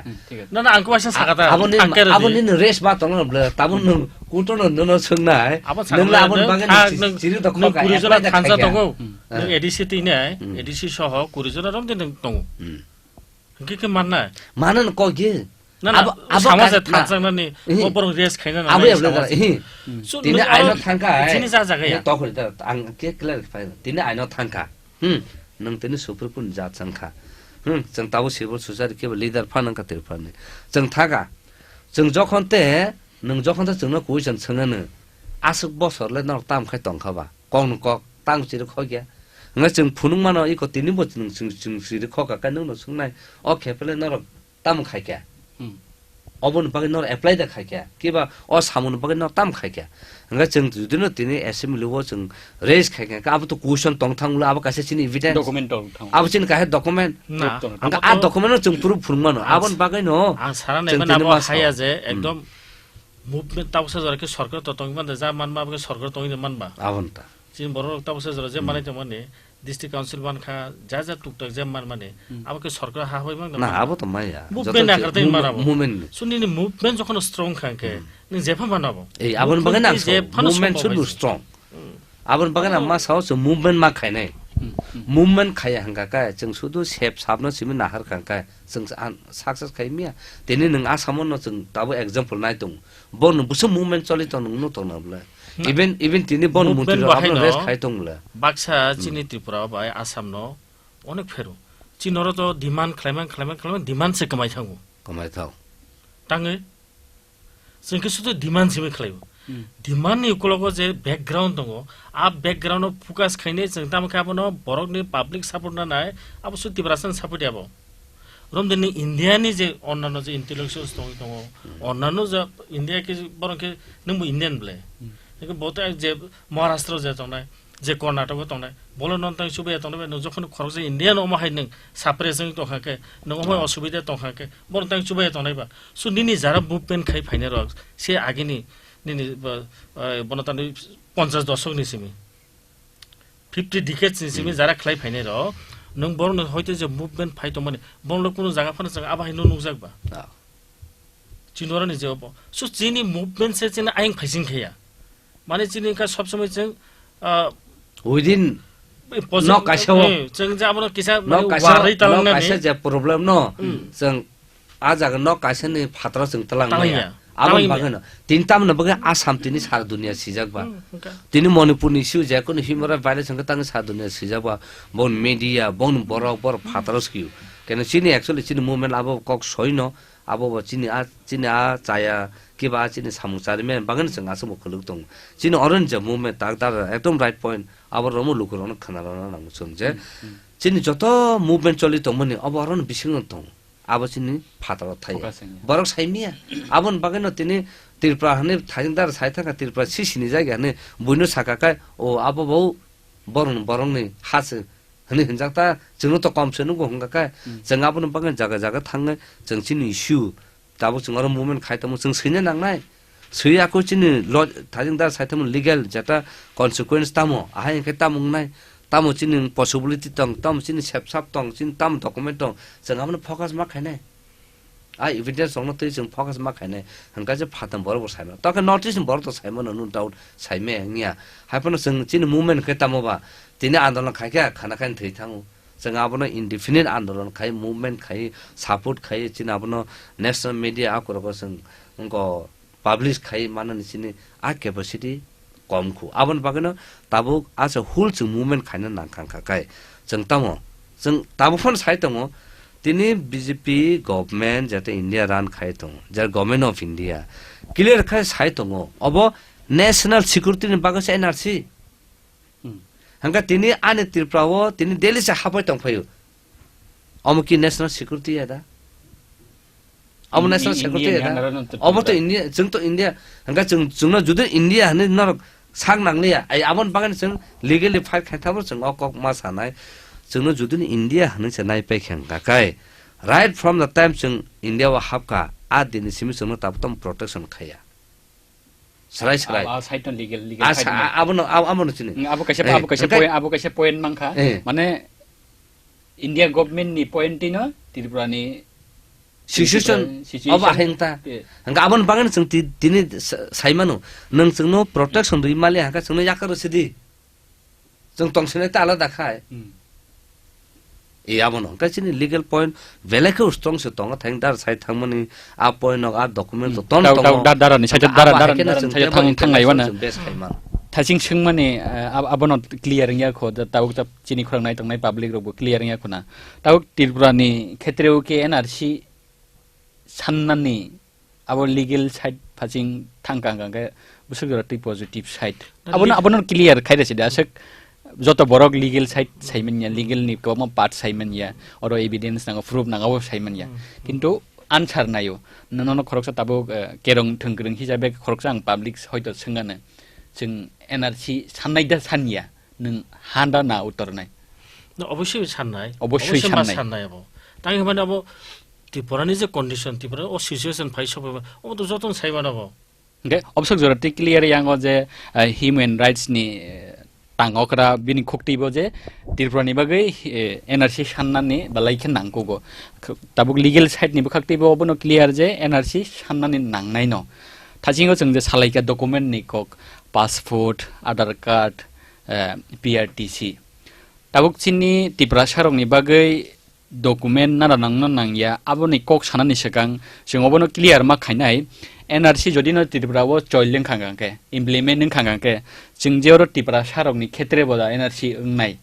Na, na, ang ko waisa saka ta. Abo ni, abo ni rest ma tong nang bla, tabun nang kuto no, no, no, swngnai. Abo saka nang la, abon bagwi nang chiri to kok ya, kuri jona thansa tongo. Nang A D C twi nai, A D C soho kuri jona rom de nang tongo. Hwnkhe khe mannai? Mano no kok ye. Na, na, abo, abo sama ka-, je na. Thansa nani, o borok rest khaina na abo nai ya sama bela, je. Tini aino thangkha, chini ja jaga ya. Tokri ta, ang ke clarify. Tini aino thangkha. Hmm. Nang tini Supreme Court ni judge wngkha. Hmm. Chwng tabuk civil society kebo leader phan wngkha Tripura ni. Chwng thaga. Chwng jokhon te, nwng jokhon te chwngno question swngano. Aswk bosor le norok tam khai tongkha ba. Kok no kok, tang chiri khokya. Hwnga chwng phunuk mano, iko tini bo chwng, chwng, chwng chiri khokha, kai nwng no swngnai. O khe pele norok tamo khaikha? Hmm. Oboni bagwi norok apply da khaikha? Kiba o samungni bagwi norok tamo khaikha? Hwnga chwng judino tini assembly o chwng raise khaikha, abo to question tong thang ulo, abo kaisa chini evidence. Document tong thang. Abo chini kaisa document. Na. Hwnga a document no chwng proof phunuk mano. Aboni bagwi no ang sana chwng naimani tini abo ma sao. Haya je, hmm, ekdom movement tabuksa jora khe sorkar to tongwi manda, ja manma abo khe sorkar tongwi manba. Aboni ta. Chini borok rok tabuksa jora je, hmm, manai tongmani, district council mankha, ja ja tuktak je manmani, hmm, abo khe sorkar ha hoi mang na, abo to maya. Movement joto akar tei move-, manabo. Movement ni. So nini movement jokhon strong kha khe, hmm, nini jepha manabo. Ei, aboni bagwi nang movement show, jephano movement should be strong. Hmm. Aboni bagwi nang ma sao chwng movement ma khainai. Hmm, hmm. Movement khaiya hwnkha khe chwng sudu sep sapno simi nahar kha khe chwng an-, success khai miya. Tini nwng Asamo no chwng tabuk example nai tongo. Borokno bwswk movement choli tong nwng nuk tong na bwle. Na. Even, even tini borokno movement mantri rok bahai abono no rest khai tong bwle. Baksa, hmm, chini Tripura bai Assam no onek phero. Chini oro to demand khlaimang, khlaimang, khlaimang demand se kwmai thango. Kwmai thao. Tangwi chwng khe sudu demand simi khlaio. Hmm. Demand ni ukologo je background tongo, a background o focus khainai chwng tamo khe abono borokni public support nanai, abo su Tiprasa ni support ya abo. Romdini India ni je onnano je intellectuals tongwi tongo, hmm, onnano je India khe borok khe nwngbo Indian bwle. Hmm. Hwnkhe bo to je Maharashtra je tongnai, je Karnataka tongnai, bolo non tang chubaya tongnai ba, nwng jokhon khoroksa Indian omo hai nwng suppress wngwi tongkha khe, nwng omo hai, ah, osubida tongkha khe, bono tang chubaya tongnai ba. So nini jara movement khai phainai rok, se agini nini bo, eh, bono tangwi ponchas doshok ni simi. Fifty decades ni simi, hmm, jara khlai phainai rok, nwng borokno hoito je movement phai tongmani, borokno kunu jaga phano chwng abo hai no nukjak ba? Ah. Chini oro ni je obo. So chini movement se chini ayang phaising khaya. Mane chini wngkha sob somoi chwng, ah, within positive, nok kaisa o, eh, chwng je abono kisa nok mane kaisa, warwi nok talangnani. Kaisa je problem no, hmm, chwng a jaga nok kaisa ni phataro chwng talang maya. Talang ya. Aboni bagwi no. Tini tamoni bagwi Assam tini sara dunia sijak ba. Hmm, okay. Tini Manipur ni issue je kunu human rights violation khe tangwi sara dunia sijak ba. Bon media, bon borok, borok phataro sikiyo. Keno chini actually chini movement abo kok soi no, abo bo chini a, chini a chaya, kiba a chini samung charimen bagwi no chwng aswk bo khuluk tongo. Chini oro ni je movement tak dar ekdom right point, abo romo lukurokno khna rwna nango chwng je. Hmm, hmm. Chini joto movement choli tongmani abo oro ni bisingo tongo. Abo chini phataro thaya. Focus wngya. Borok sai miya. Aboni bagwi no tini Tripura hani thajindar sai thangkha, Tripura sisini jaga hani buino saka khe, o abo bo borokni, borokni ha se hwnwi hwnjak ta, chwngno to kom se nukgo hwnkha khe, hmm, chwng aboni bagwi jaga jaga thangwi chwng chini issue tabuk chwng oro movement khai tongmo chwng swina nangnai. Swi ako chini lo-, thajindar sai tamo legal jeta consequence tamo, ahai hwnkhe tamo wngnai, tamo chini possibility tong, tamo chini sepsap tong, chini tamo document tong, chwng abono focus ma khainai. A evidence rokno twi chwng focus ma khainai, hwnkha je phatam borok bo saimano. Tokhe North East ni borok to saimano, no doubt saimaya wngya. Haiphano chwng chini movement khe tamo ba, tini andolon khaikha, khana khaini thwi thango. Chwng abono indefinite andolon khai, movement khai, support khai, chini abono national media akorok chwng wngkha publish khai manani chini a capacity kom khu. Aboni bagwino tabuk a se whole chwng movement khaina nang kha kha kai. Chwng tamo, chwng tabuk phano sai tongo, tini B J P government jeta India run khai tongo, je Government of India clear khai sai tongo, obo national security ni bagwi se N R C. Hmm. Hwnkhe tini ani Tripura o tini Delhi se hapai tong phaio. Omo ki national security ya da? Omo national security ya da? Obo to India, chwng to India. Hwnkhe chwng, chwngno judi India hinwi norok sak nangliya, ai aboni bagwi chwng legally fight khai thangbo chwng o kok ma sanai. Chwngno judi ni India hinwi se nai pai khe hwnkha khe, right from the time chwng India o hapkha, a dini simi chwngno tabuk tamo protection khaiya. Sarai, sarai. Ah, ah, side no legal, legal Ah, side sa-, no. ah, abono, ab-, abono chini. Hmm, abo kaisa, Eh, abo kaisa hingke point, abo kaisa point mankha. Eh. Mane, India government ni point tino Tripura ni Situation, situation obo ahengta. Eh. Hingke aboni bagwi chwng ti-, tini sa-, saimano. Nwng chwngno protection rwi mali hingke chwngno yakarwi sidi. Chwng tongsinai ta alada khai. Hmm. E abono hingke chini legal point belai khe strong se tongo, thang dar sai thangmani a point nok a document Hmm. to ton Tau, tongo. tau, da-, darani side Hingke dara-, abo darani, haikhe darani chwng side tei thang-, bai thang naiwana. Chwng best khai mano. Thasing swngmani, eh, ab-, abono clear wngya kho, da-, tabuk ta chini khorang nai tongnai public rokbo clear wngya khuna. Tabuk Tripura ni khetreo khe N R C sannani abo legal side phasing thangka hwnkha khe bwswk jora twi positive side. Na Abono, leg- abono clear khai resi da, aswk joto borok legal side saimanya, legal ni kwbangma part saimanya, oro evidence nango, proof nango, abo saimanya. Hmm. Kintu answer naio, nono khoroksa tabuk, eh, kerong thwngkwrwng hisabe khoroksa ang public hoito swngano, chwng N R C sannai da sanya, nwng handa na utor nai? Na, obosoi sannai. Obosoi Obosoi ma sannai. sannai abo. Tang hwnmani abo Tripura ni je condition, Tripura o situation phai sobai, obo to jotono sai mano bo. Hingke obosok jora twi clear yango je, eh, human rights ni, eh, tang okra bini khuktibo je Tripura ni bagwi, eh, N R C sannani belai khe nangkugo. K-, tabuk legal side ni bwkhak twibo obono clear je N R C sannani nangnai no. Thasingo chwng je salaikha document ni kok, passport, Aadhaar card, eh, P R T C. Tabuk chini Tiprasa rokni bagwi document nara nangno nangya, aboni kok sanani swkang chwng obono clear ma khainai, N R C jodi no Tripura o choli wngkha hwnkhe, implement wngkha hwnkhe, chwng je oro Tiprasa rokni khetre bo da N R C wngnai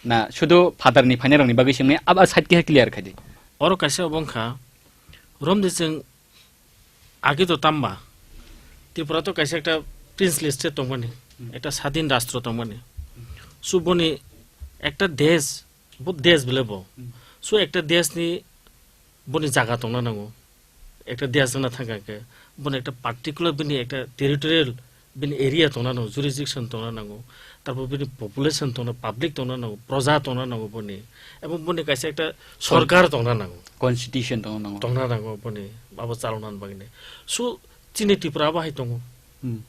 na, sudu phatar ni phainai rokni bagwi se wngnai, abo side khe clear khai di. Oro kaisa obo wngkha, romde chwng Age to tamba, Tripura to kaisa ekta princely state tongmani, Hmm. ekta sadin rastro tongmani. So boni ekta desh, bo desh bole bo. Hmm. So ekta desh ni boni jaga tongna nango. Ekta desh na thangka ke, boni ekta particular bini ekta territorial bini area tongna nango, jurisdiction tongna nango, tarpor bini population tongna, public tongna nango, proja tongna nango boni, ebong boni kaisa ekta Con-, sorkar tongna nango. Constitution tongna nango. Tongna nango boni, abo chalokna bagwi. So, chini Tripura abo hai tongo. Hmm.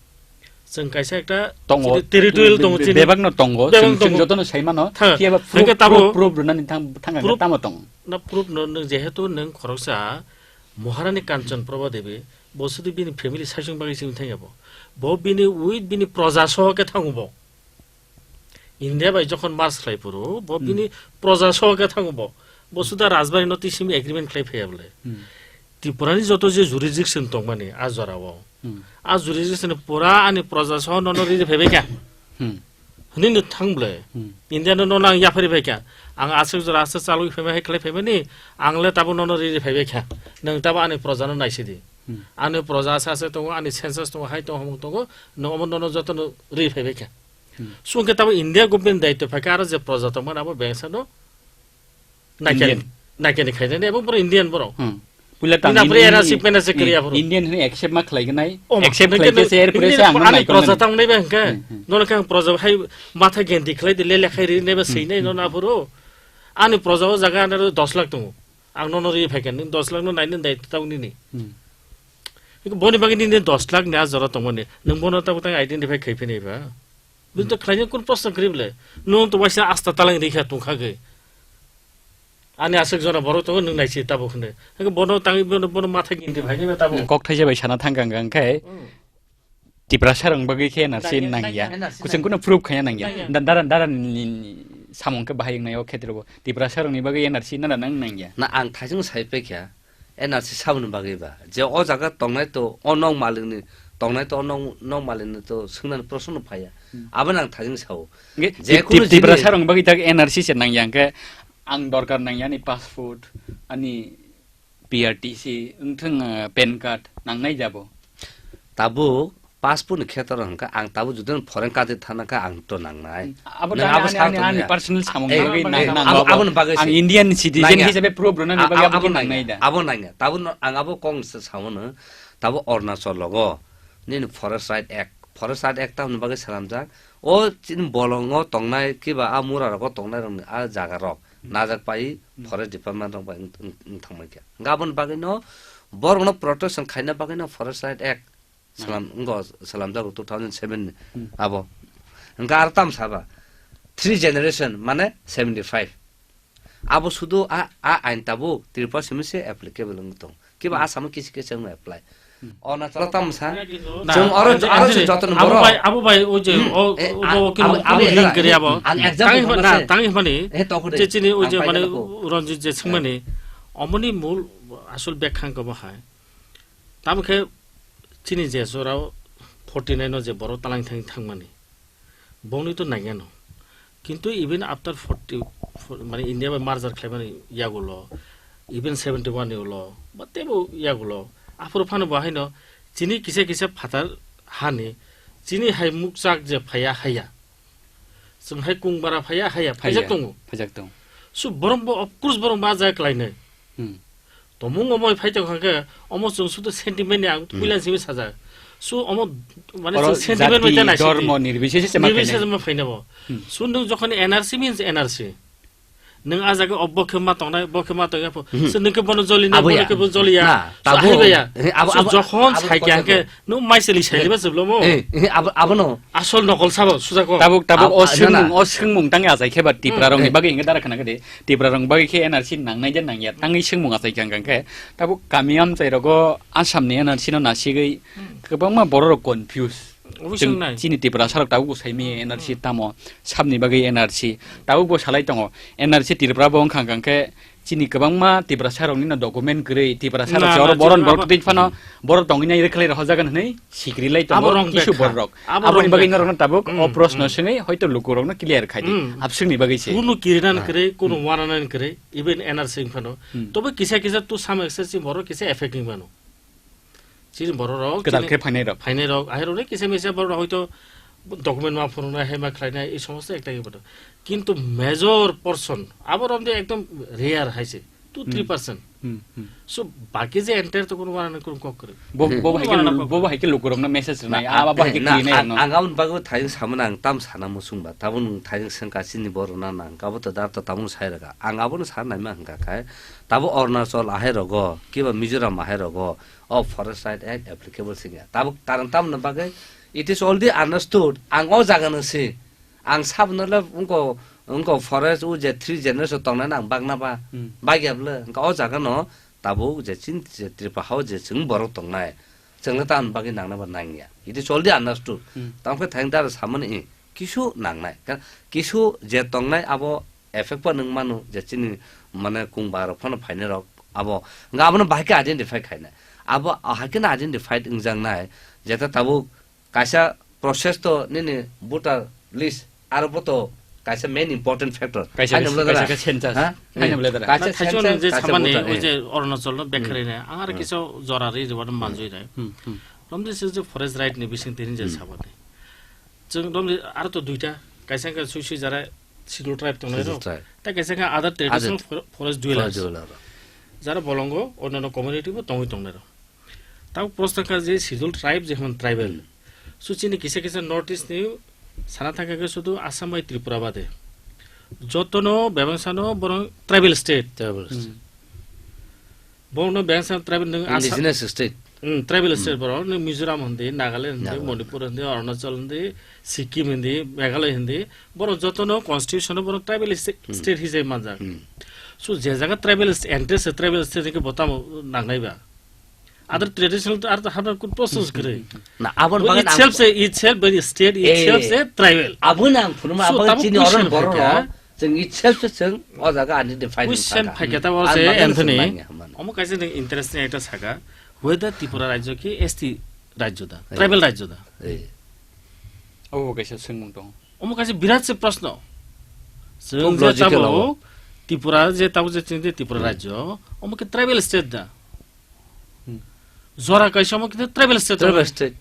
Chwng kaisa ekta Tongo. chini territorial Be-, tongo be-, chini. bebak no tongo. Bebak Chwng, chwng tongo. jotono sai mano. Tha, Phiya ba proof, hwnkhe tabo proof, proof rwnani thang, thang Proof tamo tongo. Na proof no, no, jehetu nwng khoroksa Maharani Kanchan Prabha Devi, bo sudu bini family saisung bagwi simi thangya bo. Bo bini with bini proja soho khe thango bo. India bai jokhon merge khlai phuru, bo Hmm. bini proja soho khe thango bo. Bo suda Rajbari no twi simi agreement khlai phaiya bole. Hmm. Tripura ni joto je jurisdiction tongmani a jora o. Hmm. A jurisdiction pura ani proja soho nono riri phaibai kha. Hmm. Hwnwi no thang bole. Hmm. India no nono ang yaphari phai kha. Ang aswk jora aswk chalwi phaibai hai khlai phaimani, ang le tabo nono riri phaibai kha. Nwng tabo ani proja no naisidi. Hmm. Ani proja asa asa tongo, ani census tongo, hai tongo, hamung tongo, nwng omo nono joto no riri phaibai kha. Hmm. Sungkhe tabo India government daityo phaikha, aro je proja tongmani abo bengsa no naikhe, Indian. naikhe ni khainani abo borok Indian borok. Hmm. Puila Bini tang apre Indian era ni, sipmena se kriya eh, borok. Indian hwnwi accept ma khlai gnai, Oh, accept nang khlai khe khe se er nang pore se ang ani nai proja kong tang nai ba hwnkhe. Hmm, hmm. Nono khe ang proja hai matha genti khlai de le lekhai ri nai ba Hmm, sei nai hmm. nono aphuru. Ani proja o jaga ano dos lakh tongo. Ang nono ri phai khe nini dos lakh no nai nini daityo tang nini. Hmm. Boni bagwi nini dos lakh ni a jora tongmani. Nwng bono tabo tang identify khai phinai ba. Bini to khlaina kun proshno kwrwi bole. Nwng to waisa asta talang rikha tongkha gwi. Ani aswk jora borok tongo nwng naisi tabuk hwnwi. Hwnkhe bono tangwi bono, bono matha gindi phai nini tabuk. Kok thaisa bai sana thangkha hwnkha hwnkhe Hmm. Tiprasa rok bagwi khe N R C Nangya, nangya. nangya, N R C Kuchung nangya. kuno proof khaya nangya. Nangya. Da-, dara, dara ni, ni samung khe bahai wngnai o khetre bo. Tiprasa rokni bagwi N R C nana nang nangya. Na ang thaising sai paikha. N R C saboni bagwi ba, je o jaga tongnai to, o nok malikni tongnai to, o nok, nok malikni to swngnani proshno phaiya. Hmm. Aboni ang thajeng sao. Nge Je tip-, kunu tip-, Tipra jini sarong bagwi tak N R C se nangya hwnkhe ang dorkar nangya ani passport, ani P R T C, wngthang, eh, pan card nangnai jabo. Tabuk passport ni khetoro hwnkha, ang tabuk jodi foreign country thangna kha, ang to nangnai. Hmm. Abo Nang to ani, abo ani, sa ani, tongya. ani personal samung Eh, bagwi eh, nang-, abo, nango abo. aboni bagwi Ang se. Indian citizen Nangya. hisabe proof rwnani A-, bagwi a-, abo abo nangya. nangnai da. Abo nangya. Tabuk no, ang abo kong sa-, saono, tabuk Arunachal logo nini Forest Right Act, Forest Right Act tamoni bagwi swnamjak. O chini bolongo tongnai kiba a mura rogo tongnai rokni a jaga rok Hmm. najak pai Hmm. Forest Department rok bai wng, wng, wng thangbai kha. Hwnkhe aboni bagwi no borok no protection khaina bagwi no Forest Right Act Salam, wngkha salam jago two thousand seven ni. Hmm. Abo. Wngkha ar tam saba. Three generation, mane seventy five. Abo sudu a, a ain tabuk Tripura simi se applicable wng tong. Kiba Hmm. Asamo kisi kisi wng apply. Hmm. Arunachal tam sa. Na, Chwng oro, abo, oro abo, se joto ni abo borok. Bai, abo bai, o je, Hmm. o, Eh, o, a-, o, kino, abo, abo abo link era, kariya bo. Ang example Tangi hwnba na, se. Tangi hwnba ni. Eh, tokho de. Je chini o Ang je paina mane ko. Ranjit je Eh. Singmani. Omoni mul asol bekhang ko bo hai. Tamo khe chini je sorao forty nine no je borok talang thang thangmani, bongni to nangya no. Kintu even after forty, for-, mane India bai merger khlaimani yagulo, even seventy one ni ulo, ba tebo yagulo, aphuru phano bo haino chini kisa kisa phatar hani, chini hai mukchak je phaiya haiya. Chwng hai kung bara phaiya, haiya, phaijak Haiya, tongo. Phaijak tongo. So, borok bo, of course, borok ma jaya khlainai. Hmm. Tomung omo phai tong kha khe, omo chwng sudu sentiment ni ang Hmm. puila simi sajak. So, omo, mane, Oro chwng sentiment jati, bai ta naising dormo, di. Nirbicheshe se ma Nirbicheshe phainai. Ma phainai bo. Hmm. So, nwng jokhon N R C means N R C. Nwng a jaga o bo khe ma tongnai, bo khe ma tongya pho. Hmm. So, nwng khe bono joli na, Abo bono ya. Khe bo joli ya. Na, So, tabuk. Ahai bai ya. Eh, abo, So, abo, jokhon abo sai khe ang khe, khe. Nwng mai se li sai Eh, ba seblo mo. Eh, eh, abo, abo no. Asol nokol sabo, suja ko. Tabuk, tabuk, Ab-, o ah, na, na. Swngmung, o swngmung tang ya sai khe ba Tipra Hmm. rok ni Eh. Bagwi hingke dara khana khe de. Tipra rok bagwi khe N R C nangnai de nangya. Tangwi swngmung asai khe ang khe. Tabuk kami amchai rogo Assam ni N R C no nasigwi Hmm. kwbangma borok rok confuse. Obo Chwng swngnai. Chini Tiprasa rok tabuk bo saimi N R C Hmm. tamo, sabni bagwi N R C. Tabuk bo salai tongo. N R C Tripura bo wngkha hwnkha khe chini kwbangma Tiprasa rokni no document kwrwi, Tiprasa Na, rok se na, oro boron Tripura borok bo twi phano borok tongwi nai rwkhlai rok hojagan hwnwi sikri lai tongo Abo wrong kisu bekha. Borok. Abo Aboni wrong bagwi bekha. Norokno tabuk Hmm, o proshno hmm. Swngwi hoito luku rokno clear khai di. Hmm. Abswkni bagwi se. Kunu kirinan Ah. Kwrwi, kunu Hmm. wananan kwrwi, even N R C wng phano. Hmm. Tobo kisa kisa to some extent si borok kisa affecting mano. Chini borok rok Kwtal chini khe phainai rok. Phainai rok, ahai rok kisa misa borok rok hoito document ma phunuknai, hai ma khlainai, ei somosto ekta khe bodo. Kintu major portion, abo rok de ekdom rare hai se, two, three percent. Hmm. Hmm, hmm. So, baki je entire to kono wana kono kok kwrwi. Bo, Hmm. bo hai khe, Wana kok bo kwrwi. Hai khe luku rokno message rwnai, Na, aba bo hai khe na, krinai ang, rokno. Ang aboni bagwi thaiyung samani ang tam sana muchung ba, tabuk nwng thaiyung swngkha chini borok na nang, abo to dar to tabuk sai rwkha. Ang abono sa naima hwnkha khe, tabuk Arunachal ahai rogo, kiba Mizoram ahai rogo, o Forest Right Act applicable singya. Tabuk karon tamoni bagwi, it is already understood. Ang o jaga no si, ang sabno le wngko, wngko forest o je three generation tongnai ang bagna ba, Hmm. bagya bwle. Wngkha o jaga no tabuk je chin je Tripura hao je chwng borok tongnai, chwng le tamoni bagwi nangna ba nangya. It is already understood. Hmm. Tamo khe thang dara samani, eh, kisu nangnai. Ka-, kisu je tongnai abo effect pa nwng mano je chini mane kung ba rok phano phainai rok abo wngkha abono bahai khe identify khainai. Abo ahai kheno identified wngjaknai jeta tabuk kaisa process to nini voter list aro bo to kaisa main important factor. Kaisa Haino bwle kaisa dara? Kaisa census. Ha? Haino bwle dara? Kaisa Na, thaisong census, nung je kaisa samani voter, o eh. Je Arunachal no Hmm. Bekhari nai. Ang aro Hmm. Kisa jora ri jora Hmm. Manjui nai. Hmm. Hmm. Romde se je forest right ni bising tini je Hmm. Sabani. Chwng romde aro to duita. Kaisa ka sui sui jara schedule tribe tongnai Schedule ro. Tribe. Ta kaisa ka other traditional Other for-, forest dwellers. Forest dweller. Jara bolongo onno community bo tongwi tongnai ro. Tabo prosta kha je schedule tribe je hwn tribal. Hmm. So chini kisa kisa North East ni sana thangkha khe sudu Assam bai Tripura bade. Jotono bebang sano borong tribal state. Tribal state. Hmm. Borokno bebang sano tribal nung Assam. Indigenous state. Hmm, tribal Hmm. State borok nung Mizoram hindi, Nagaland hindi, Nagaland. Manipur hindi, Arunachal hindi, Sikkim hindi, Meghalaya hindi. Borok jotono constitution o borok tribal sta-, Hmm. State hisai manjak. Hmm. So je jaga tribal st-, entrance tribal state ke botamo nangnai ba. Other traditional to other hapna kun process kwrwi. Na, aboni Bo bagwi itself nang se, itself by the state, Eh, itself se tribal. Aboni ang phunuma So, aboni tabuk chini question oron borok phaikha. Rok, chwng itself se chwng o jaga identify Question nang phaikha thangkha. Tabuk Ang se bagwi Anthony, nang ya, man. Omo kaisa nang interesting ekta saka, whether Tripura rajyo ki S T rajyo da, Eh. Tribal rajyo da. Eh. Abo bo kaisa swngmung tongo. Omo kaisa birat se proshno. Chwng Khub je logical tabuk abo. Tripura je tabuk je chwng je Tripura Hmm. Rajyo, omo ke tribal state da. Hmm. Jora kaisa omo khe tribal state Tribal omo. State.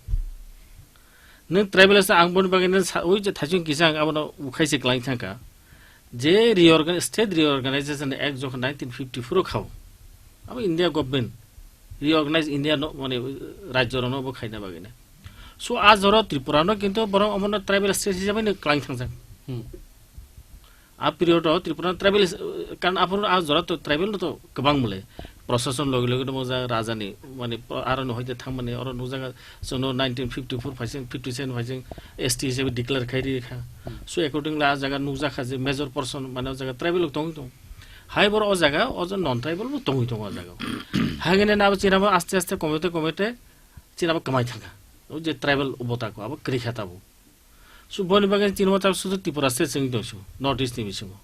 Nwng tribal state ang boni bagwi nang sa-, ui je thaisung kisa ang abono ukhai se kwlai thangkha. Je reorgan-, state reorganization act jokhon nineteen fifty-four o khao. Abo India government reorganize India no, mane, rajyo rokno bo khaina bagwi na. So a jora Tripura no kintu borok omono tribal state hisabai no kwlai thangjak. Hmm. A period o Tripura tribal is, kan aphuru a jora to tribal no to kwbang mole. Prosason logi logi nukjak rajani, mane, pro-, aro no hoite thangmani, oro nukjak, chwngno nineteen fifty-four phaising, fifty-seven phaising S T hisabe declare khai ri kha. Hmm. So, accordingly, a jaga nukjak kha je major portion, mane, o jaga tribal rok tongwi tong. Hai boro o jaga, o je non tribal bo tongwi tong o jaga. Hagene na abo chini abo aste aste komete komete chini abo kwmai thangkha. O je tribal obota ko abo kwrwi kha tabuk. So, boni bagwi chini wngkha sudu Tripura state chwng tong su, North East ni bisingo.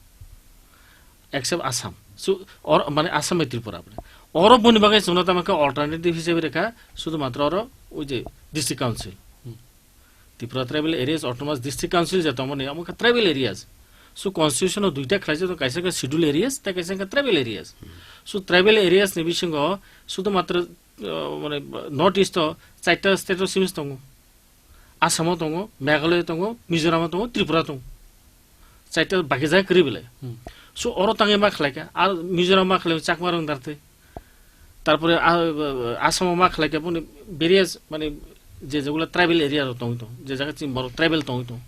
Except Assam. So, or, mane Assam bai Tripura bai. Oro boni bagwi chwngno tamo khe alternative hisabe rekha, sudu matro oro oi je district council. Hmm. Tripura Tribal Areas Autonomous District Council je tongmani, amo khe tribal areas. So, constitution o duita khlaijak, kaisa khe schedule areas, tei kaisa khe tribal areas. Hmm. So, tribal areas ni bisingo sudu matro, uh, mane, North East o chaita state o simis tongo. Assam o tongo, Meghalaya tongo, Mizoram o tongo, Tripura tongo. Chaita baki jaga kwrwi belai. Hmm. So, oro tangwi ma khlai kha, ar Mizoram ma khlai Chakma rong dartwi. Tarpore, ah, Assam o ma khlai kha boni various, mane, je jagula tribal area rok tongwi tong, je jaga chini borok tribal tongwi tong.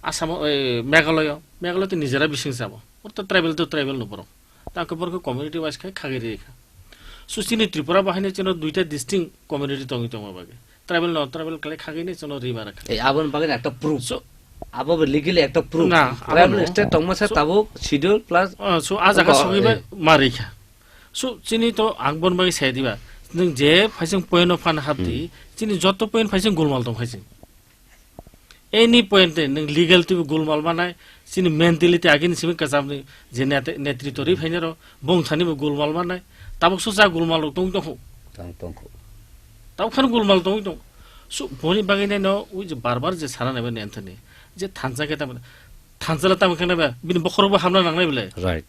Assam o, eh, Meghalaya, Meghalaya to nijera bising sabo. Oro to tribal to tribal no borok. Tang khe borok community wise khai khagwi ri kha. So, chini Tripura bahai no chini duita distinct community tongwi tongma bagwi. Tribal no tribal khlai khagwi ni chini rima rakha. Ei, aboni bagwi ekta proof. So, abo bo legally ekta proof. Na, abo tribal no. State tongma sa So, tabuk schedule plus ah, so, a jaga abo, sogwi ba eh. Ma ri kha. So, chini to ang bon bagwi sai diba. Nwng je phaising point no phan hap di, Hmm. Chini joto point phaising gulmal tong phaising. Any point e nwng legal twibo gulmal manai, chini mentality agini simi kwcham ni je nete-, netritw ri phainai rok, bongthani bo gulmal manai, tabuk so cha gulmal rok tong tong. Tong tong kho. Tabuk khan gulmal tong tong. So, boni bagwi nai no, ui je bar bar je sana nai ba Anthony, je thansa khe tamo, thansa la tamo khe nai ba, bini bokhorok bo hamna nang nai bole. Right.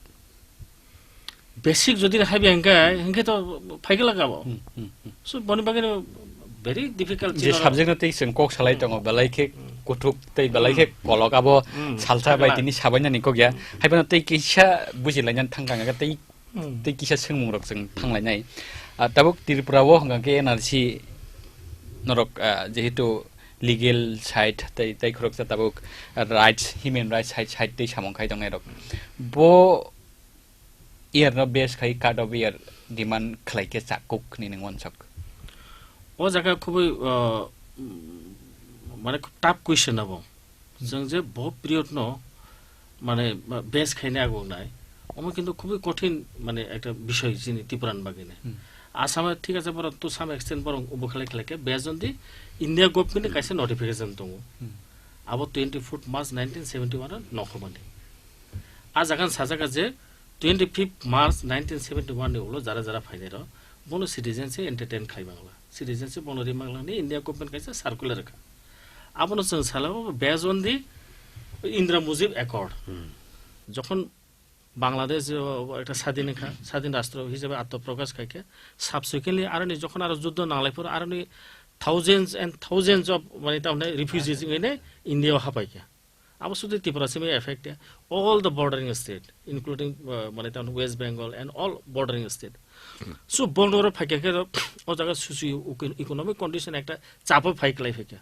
Basic jodi hai biyang khe, hingke to phaikhe laka bo. Hmm, hmm, hmm. So, boni bagwi no very difficult Je chino. Subject no tei chwng kok salai tongo, belai khe Hmm. kuthuk tei belai khe Hmm. kolok abo Hmm. salsa bai Sakla. Tini sabainani kok ya. Hmm. Hai phano tei kisa bujilainani thangkang khe tei, Hmm. Tei kisa swngmung rok chwng thanglainai. Ah, tabuk Tripura o hwnkha khe N R C norok, ah, jehetu legal side tei, tei khoroksa tabuk rights, human rights side, side tei samung khai tongnai rok. Bo Year no base khai cut off year demand khlai khe chak kuk hwnwi nwng uansuk. O jaga khubui, uh, mm, mane khub tough question abo. Chwng je bo period no mane, uh, base khaina ago nai. Omo kintu khubui kothin mane ekta bishoy chini Tripura ni bagwi nai. Hmm. Assam e thik ase borok to some extent borok obo khlai khlai khe based on the India government ni Hmm. kaisa notification tongo. Hmm. Abo twenty-fourth March nineteen seventy-one o nokhobani. A jaga sajak je twenty-fifth March nineteen seventy-one ni ulo jara jara phainai rok bono citizenship entertain khai mangla. Citizenship bono ri mangla ni India government kaisa circular kha. Abono chwng salabo based on the Indira Mujib Accord. Hmm. Jokhon Bangladesh, uh, ekta sadin kha, sadin rastro hisabe atma prakash khai khe, subsequently aroni jokhon aro juddo nanglai phuru aroni thousands and thousands of mane tamne refugees ngene India o hapai khe. Abo sudhu Tripura simi affect ya. All the bordering state, including, uh, mane tamni West Bengal and all bordering state. So, bondoro phaikha khe o jaga socio economic condition ekta chapo phai klai phaikha.